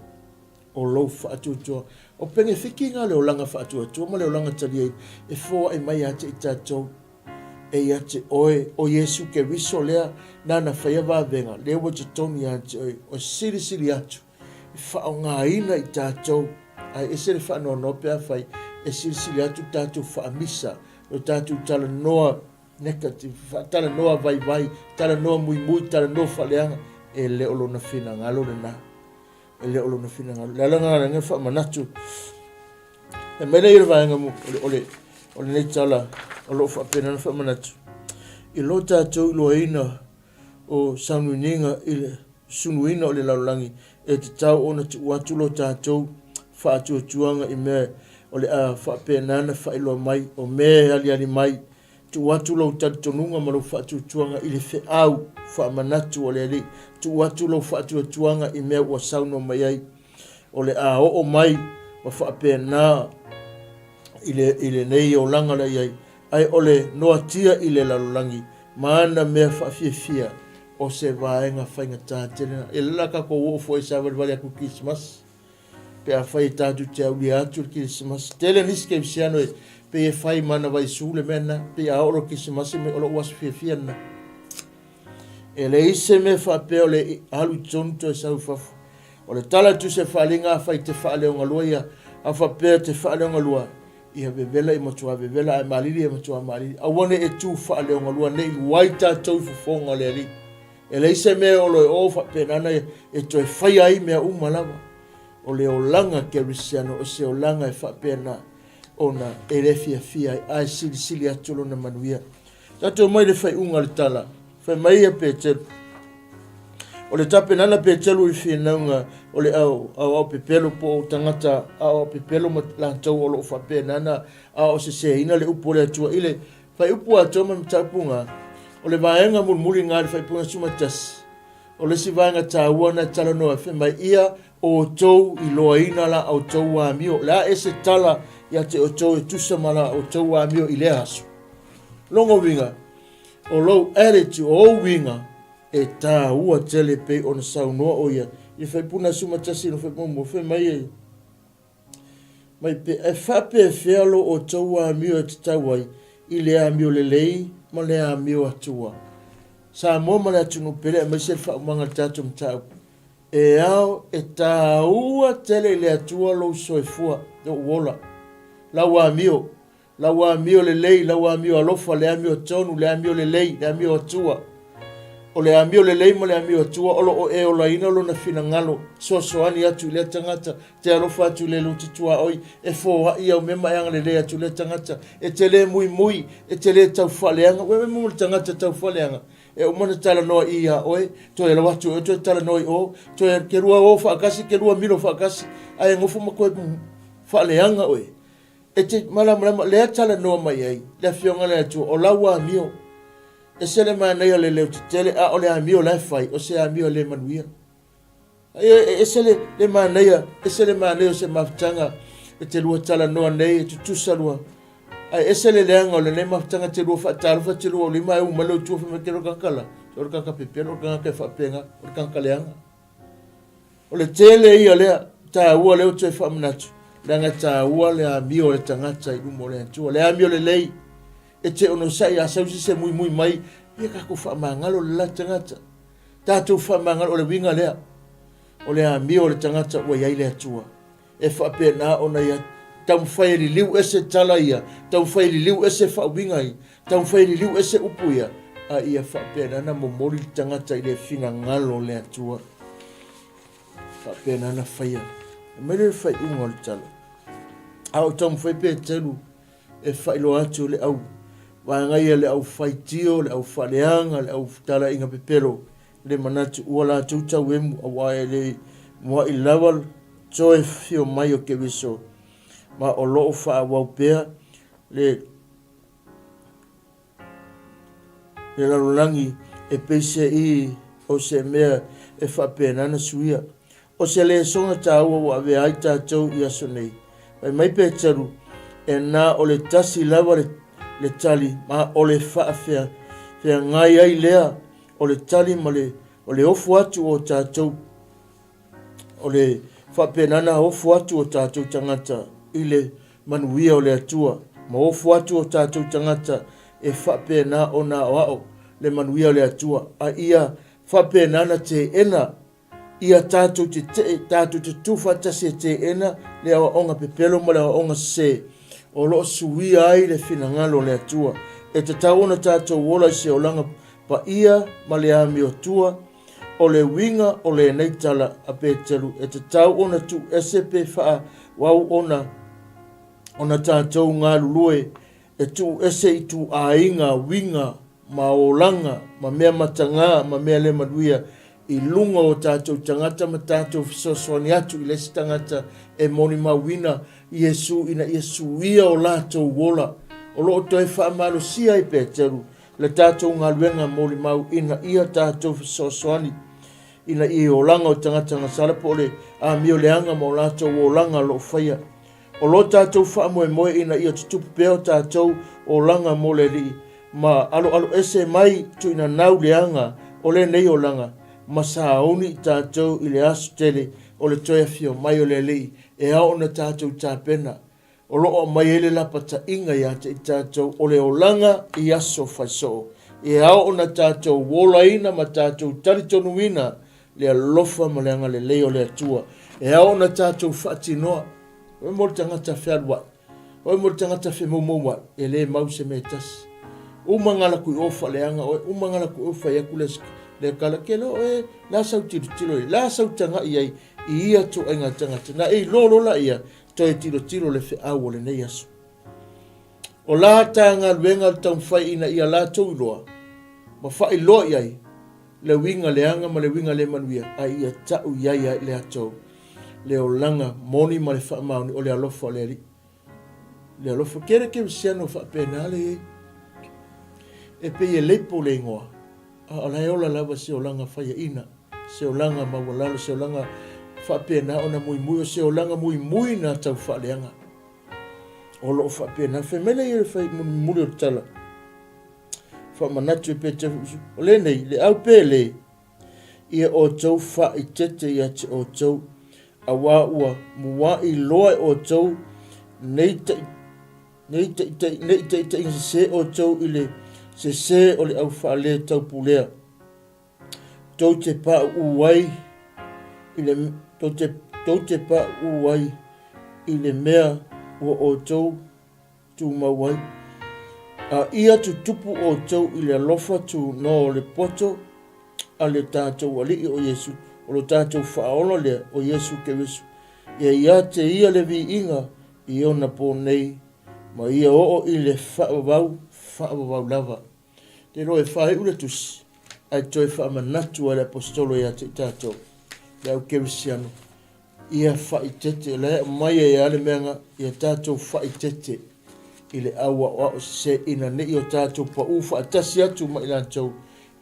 O lou faatuatua. O penefiti na o le olaga faatuatua ma le olaga taliaina e foai mai ia te i tatou. E ia te oe, o Iesu Keriso lea nana faia vavega, lea ua totonu ia te oe, o silisili atu e faaaogaina i tatou, ae ese le faanoanoa pe afai e silisili atu tatou faamisa, o tatou talanoa negative, faatalanoa vaivai, talanoa muimui, talanoa faaleaga, e le o lona finagalo lena. E le o lona finagalo. Le ala lena lena faamanatu. E mai lea i le vaega o le, o le, o lenei tala o lo o faapena ona faamanatu. I lo tatou iloaina o saunuiniga i le sunuina o le lalolagi, e tatau ona tuu atu lo tatou faatuatuaga i mea o le a faapena ona faailoa mai, o mea e aliali mai. Tuu atu lou talitonuga ma lou faatuatuaga i le feau faamanatu a le Alii. Tuu atu lou faatuatuaga i mea ua saunoa mai ai, o le a oo mai ma faapena i le, i lenei olaga la i ai. Ae o le noatia i le lalolagi ma ana mea faafiafia, o se vaega faigata tele lena. E lelei la tatou oo foi e savalivali atu i le Kerisimasi, pe afai e tatou te aulia atu le Kerisimasi. Tele nisi kerisiano e pei e fai ma ana vaisu le mea lena, pei a oo loa le Kerisimasi mai o lou aso fiafia lena. E leai se mea faapea o le alu i totonu toe sau i fafo. O le tala a Tusi a Faaaliga, afai te faaleogalua ia, a faapea te faaleogalua, ia vevela ia matua vevela, ae malili ia matua malili. Aua ne i e tu faaleogalua, ne i luai tatou i fofoga o le Alii. E leai se mea o lo e o faapena na e toe faia ai mea uma lava. O le olaga kerisiano o se olaga e faapena ona e le fiafia ai, ae silisili atu lona manuia. Tatou mai le fai'uga le tala, fai mai ia Petelu. O le tapenana Petelu i finauga o le au aoao pepelo po o tagata aoao pepelo ma latou o lo o faapena na aoao seseina le upu o le Atua i le faiupu atoa ma le mataupu-ga. O le vaega mulimuli ga i le faiupuga 11, o le isi vaega taua na e talanoa fai mai ia outou iloaina la outou amio. O le a e se tala ia te outou e tusa ma la outou amio i lea aso? Lona uiga, o lou attitude, o ou uiga, e tāua tele pei ona saunoa o ia i le faipuna 11 no faipuna fai mai e mai pe e faapefea lo outou amio e tatau ai i le amio lelei ma le amio atua. Samoa ma le atunuu pele aemaise le faaumaga o le tatou mataupu. E ao e tāua tele i le Atua lou soifua, lou ola, lau amio, lau amio lelei, lau amio alofa, le amio tonu, le amio lelei, le amio atua. O le amio lelei ma le amio atua o lo o e olaina lona finagalo, soasoani atu i lea tagata, te alofa atu i le luti tuaoi, e foai au mea ma e agalelei atu i lea tagata, e te le muimui, e te le taufaaleaga. Ua mo le tagata taufaaleaga, e uma ona talanoa i ia oe, toe alu atu oe toe talanoa i o, toe ke lua o faakasi, ke lua milo faakasi, ae gofo ma koe faaleaga oe. E te malamalama, lea talanoa mai ai le Afioga i le Atua, o lau amio. E se le manaia o le leo tetele, a o le amio la e fai, o se amio e le manuia. E ese le, le manaia, ese le manaia o se mafutaga e te lua talanoa nei, e tutusa lua. Ae ese le leaga o lenei mafutaga te lua faatalofa, te lua lima e uma le utua fai mai ke lo kanaka la, o le kanaka pepelo, o le kanaka e faapena, o le kanaka leaga. O le tele ia lea, taua lea o toe faamanatu, leaga e taua le amio o le tagata i luma o le Atua, le amio lelei, e te onosai a sau se muimui mai, ia tatou faamagalo le la tagata. Tatou faamagalo, o le uiga lea, o le amio o le tagata ua i ai le Atua. E faapena ona ia taumafai e liliu ese tala ia, taumafai e liliu ese faauiga ia, taumafai e liliu ese upu ia, a ia faapena ona momoli le tagata i le finagalo o le Atua. Faapena ona faia. E mai le faaiuga o le tala. A o taumafai Peteru e faailoa atu le au vaega ia le au faitio, le au faaleaga, le au talaiga pepelo, le manatu ua latou tauemu auā e le mua'i lava toe fio mai o Keriso, ma o lo o faaauau pea le le lalolagi e peise i o se mea e faapena ona suia. O se lesona taua ua avea ai tatou i aso nei. Fai mai Peteru, e na o le tasi lava le, le tali, ma o le faafeagai ai lea o le tali ma le, o le ofo atu o tatou, o le faapena ona ofo atu o tatou tagata i le manuia o le Atua, ma ofo atu o tatou tagata e faapena ona aoao le manuia o le Atua, a ia faapena ona teena ia tatou te tee, tatou te tu faatasi e teena le aoaoga pepelo ma le aoaoga sese o lo o suia ai le finagalo o le Atua. E tatau ona tatou ola i se olaga paia ma le amiotua. O le uiga o lenei tala a Peteru e tatau ona tuu ese pe faaauau ona ona tatou galulue e tuu ese ituaiga uiga ma olaga ma mea matagā ma mea le manuia i luga o tatou tagata ma tatou fesoasoani atu i le isi tagata e molimauina Iesu ina ia suia o latou ola. O lo o toe faamalosia ai Peteru le tatou galuega molimau ina ia tatou fesoasoani ina ia olaga o tagata gasala po o le amio leaga ma o latou olaga o lo o faia. O lo tatou faamoemoe ina ia tutupu pea o tatou olaga mo le Alii ma aloaloese mai tuuinanau leaga o lenei olaga ma sauni i tatou i le aso tele o le toe afio mai o le Alii e ao ona tatou tapena o lo o aumai ai le lapataiga ia te i tatou o le olaga i aso faisoo. E ao ona tatou olaina ma tatou talitonuina le alofa ma le agalelei o le Atua. E ao ona tatou faatinoa. Oe mo le tagata fealuai, oe mo le tagata femoumouai, e le mau se mea e tasi. Uma ngala kui o faaleaga oe, uma ngala kui o fai atu le, le kala, ke lo oe, la sau tilotilo ai, la sau taga'i ai i ia tuaiga tagata. Na e iloa loa la ia, toe tilotilo le feau o lenei aso. O la ta galuega o le taumafai ina ia latou iloa ma faailoa i ai le uiga leaga ma le uiga le manuia, a ia ta'u i ai le atou le olaga moni ma le faamaoni o le alofa o le Alii. Le alofa kele kerisiano faapena le iai. E pei e leipo le igoa, a o la e ola lava se olaga faiaina, se olaga maualalo, se olaga faapena ona muimui, o se olaga muimui na tau faaleaga. O lo o faapena. Fai mai le ia le fai mulimuli o le tala. Faamanatu e Peteru, o lenei, le au pele, ia outou faaeteete ia te outou, auā ua mua'i loa e outou nei nei taita'i nei taitaiga sesē outou i le sesē o le au faaletau-pulea, tou te paʻuʻu ai i le tou te tou te paʻuʻu ai i le mea ua outou tumau ai. A ia tutupu outou i le alofa tunoa o le poto a le tatou Alii o Iesu, o lo tatou Faaola lea, o Iesu Keriso, ia ia te ia le viiga i ona po nei, ma ia oo i le faavavau, faavavau lava. Te iloa e faaiu le tusi, ae toe faamanatu ai le Aposetolo ia te i tatou, le au kerisiano, ia faaeteete, o la e aumai ai lava le mea na, ia tatou faaeteete i le au aoao sese ina ne i o tatou paʻu faatasi atu ma i latou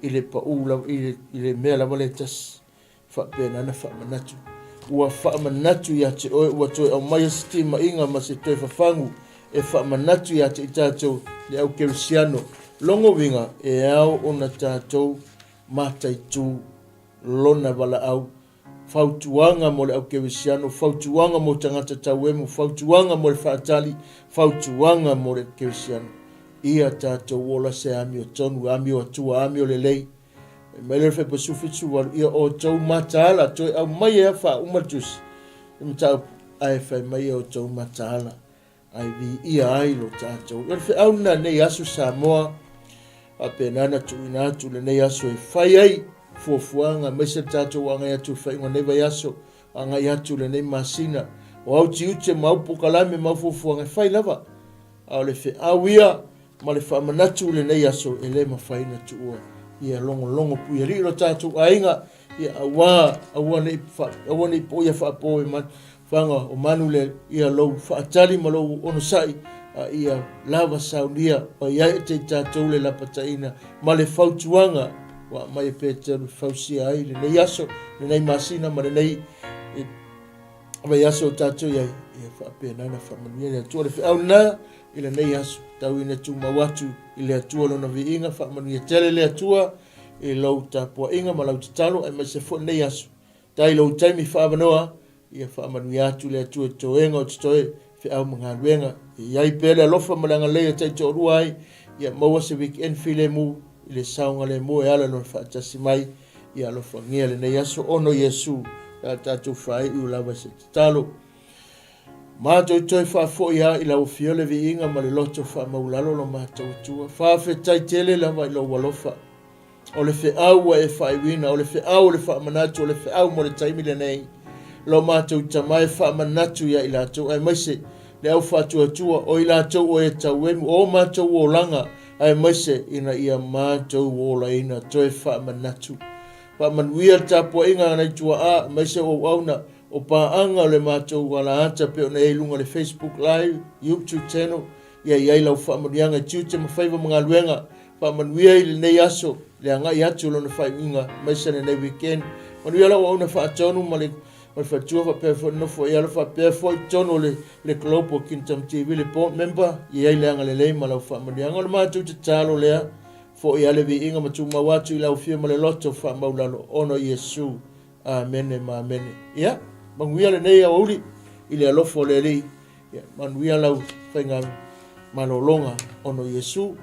i le paʻu lava, i le mea lava lea e tasi. Faapena na faamanatu. Ua faamanatu ia te oe, ua toe aumaia se timaiga ma se toe fafagu e faamanatu ia te i tatou le au kerisiano. Logo uiga, e ao ona tatou mataitu lona valaau Fautuaga mo le aukerisiano, fautuaga mo tagata tauemu, fautuaga mo le faatali, fautuaga mo le kerisiano. Ia tatou ola se amiotonu, amio atua, amio lelei. Fai mai le Fepa 78, ia outou mataala, toe aumai ai a faauma le tusi, le mataupu, ae fai mai ia outou mataala. Ae viia ai lo tatou. O le feau lena lenei aso Samoa, faapena ona tuuina atu lenei aso e fai ai fuafuaga aemaise le tatou agai atu i le faaiuga o lenei vaiaso, agai atu i lenei masina. O au tiute ma au polokalame ma au fuafuaga e fai lava, a o le feau ia ma le faamanatu i lenei aso e le mafai ona tuua. Ia logologo puialii lo tatou aiga, ia aua, aua ne i, aua ne i poia faapo e Faga o manu le ia lou faatali ma lou onosai, a ia lava saunia mai ai te i tatou le lapataiina ma le fautuaga ua aumai e Peteru e fausia ai lenei aso, lenei masina ma lenei vaiaso o tatou i ai. Ia faapena ona faamanuia le Atua. O le feau lena i lenei aso, tau ina tumau atu i le Atua lona viiga, faamanuia tele le Atua i lou tapuaiga ma lau tatalo aemaise foi lenei aso. Tai lou taimi faaavanoa, ia faamanuia atu le Atua i toega o totoe, feau ma galuega. Ia i ai pea le alofa ma le agalelei e taitoalua ai, ia maua se weekend filemu i le saogalemu e ala i Lona faatasi mai. Ia alofagia lenei aso ono Iesu, pe a tatou faaiu lava i se tatalo. Matou toe faafoi lava i lau Afio le viiga ma le loto faamaulalo lo matou Atua. Faafetai tele lava i lou alofa. O le feau ua e faaiuina, o le feau o le faamanatu, o le feau mo le taimi lenei. Lo matou Tama e faamanatu ia i latou, aemaise le au faatuatua, o i latou o e tauemu, o matou olaga, aemaise ina ia matou olaina, toe faamanatu. Faamanuia le tapuaiga a nai tuaa, aemaise o auauna, o paaga o le matou alaata pei ona i ai i luga o le Facebook Live, YouTube Channel, ia i ai lau faamanuiaga i tiute ma faiva ma galuega. Faamanuia i lenei aso, le agai atu o lona faaiuiga, aemaise lenei weekend. Manuia lau auauna faatonu ma le ma le faletua faapea foi le nofo i alo faapea foi totonu o le, le Global Kingdom TV, le board member, ia i ai le agalelei ma lau faamanuiaga. O le matou tatalo lea, foi a le viiga ma tumau atu i lau afio ma le loto faamaulalo ona o Iesu. Amene ma amene. Ia, manuia lenei aoauli i le alofa o le Alii. Ia, manuia lau faiga malologa ona o Iesu.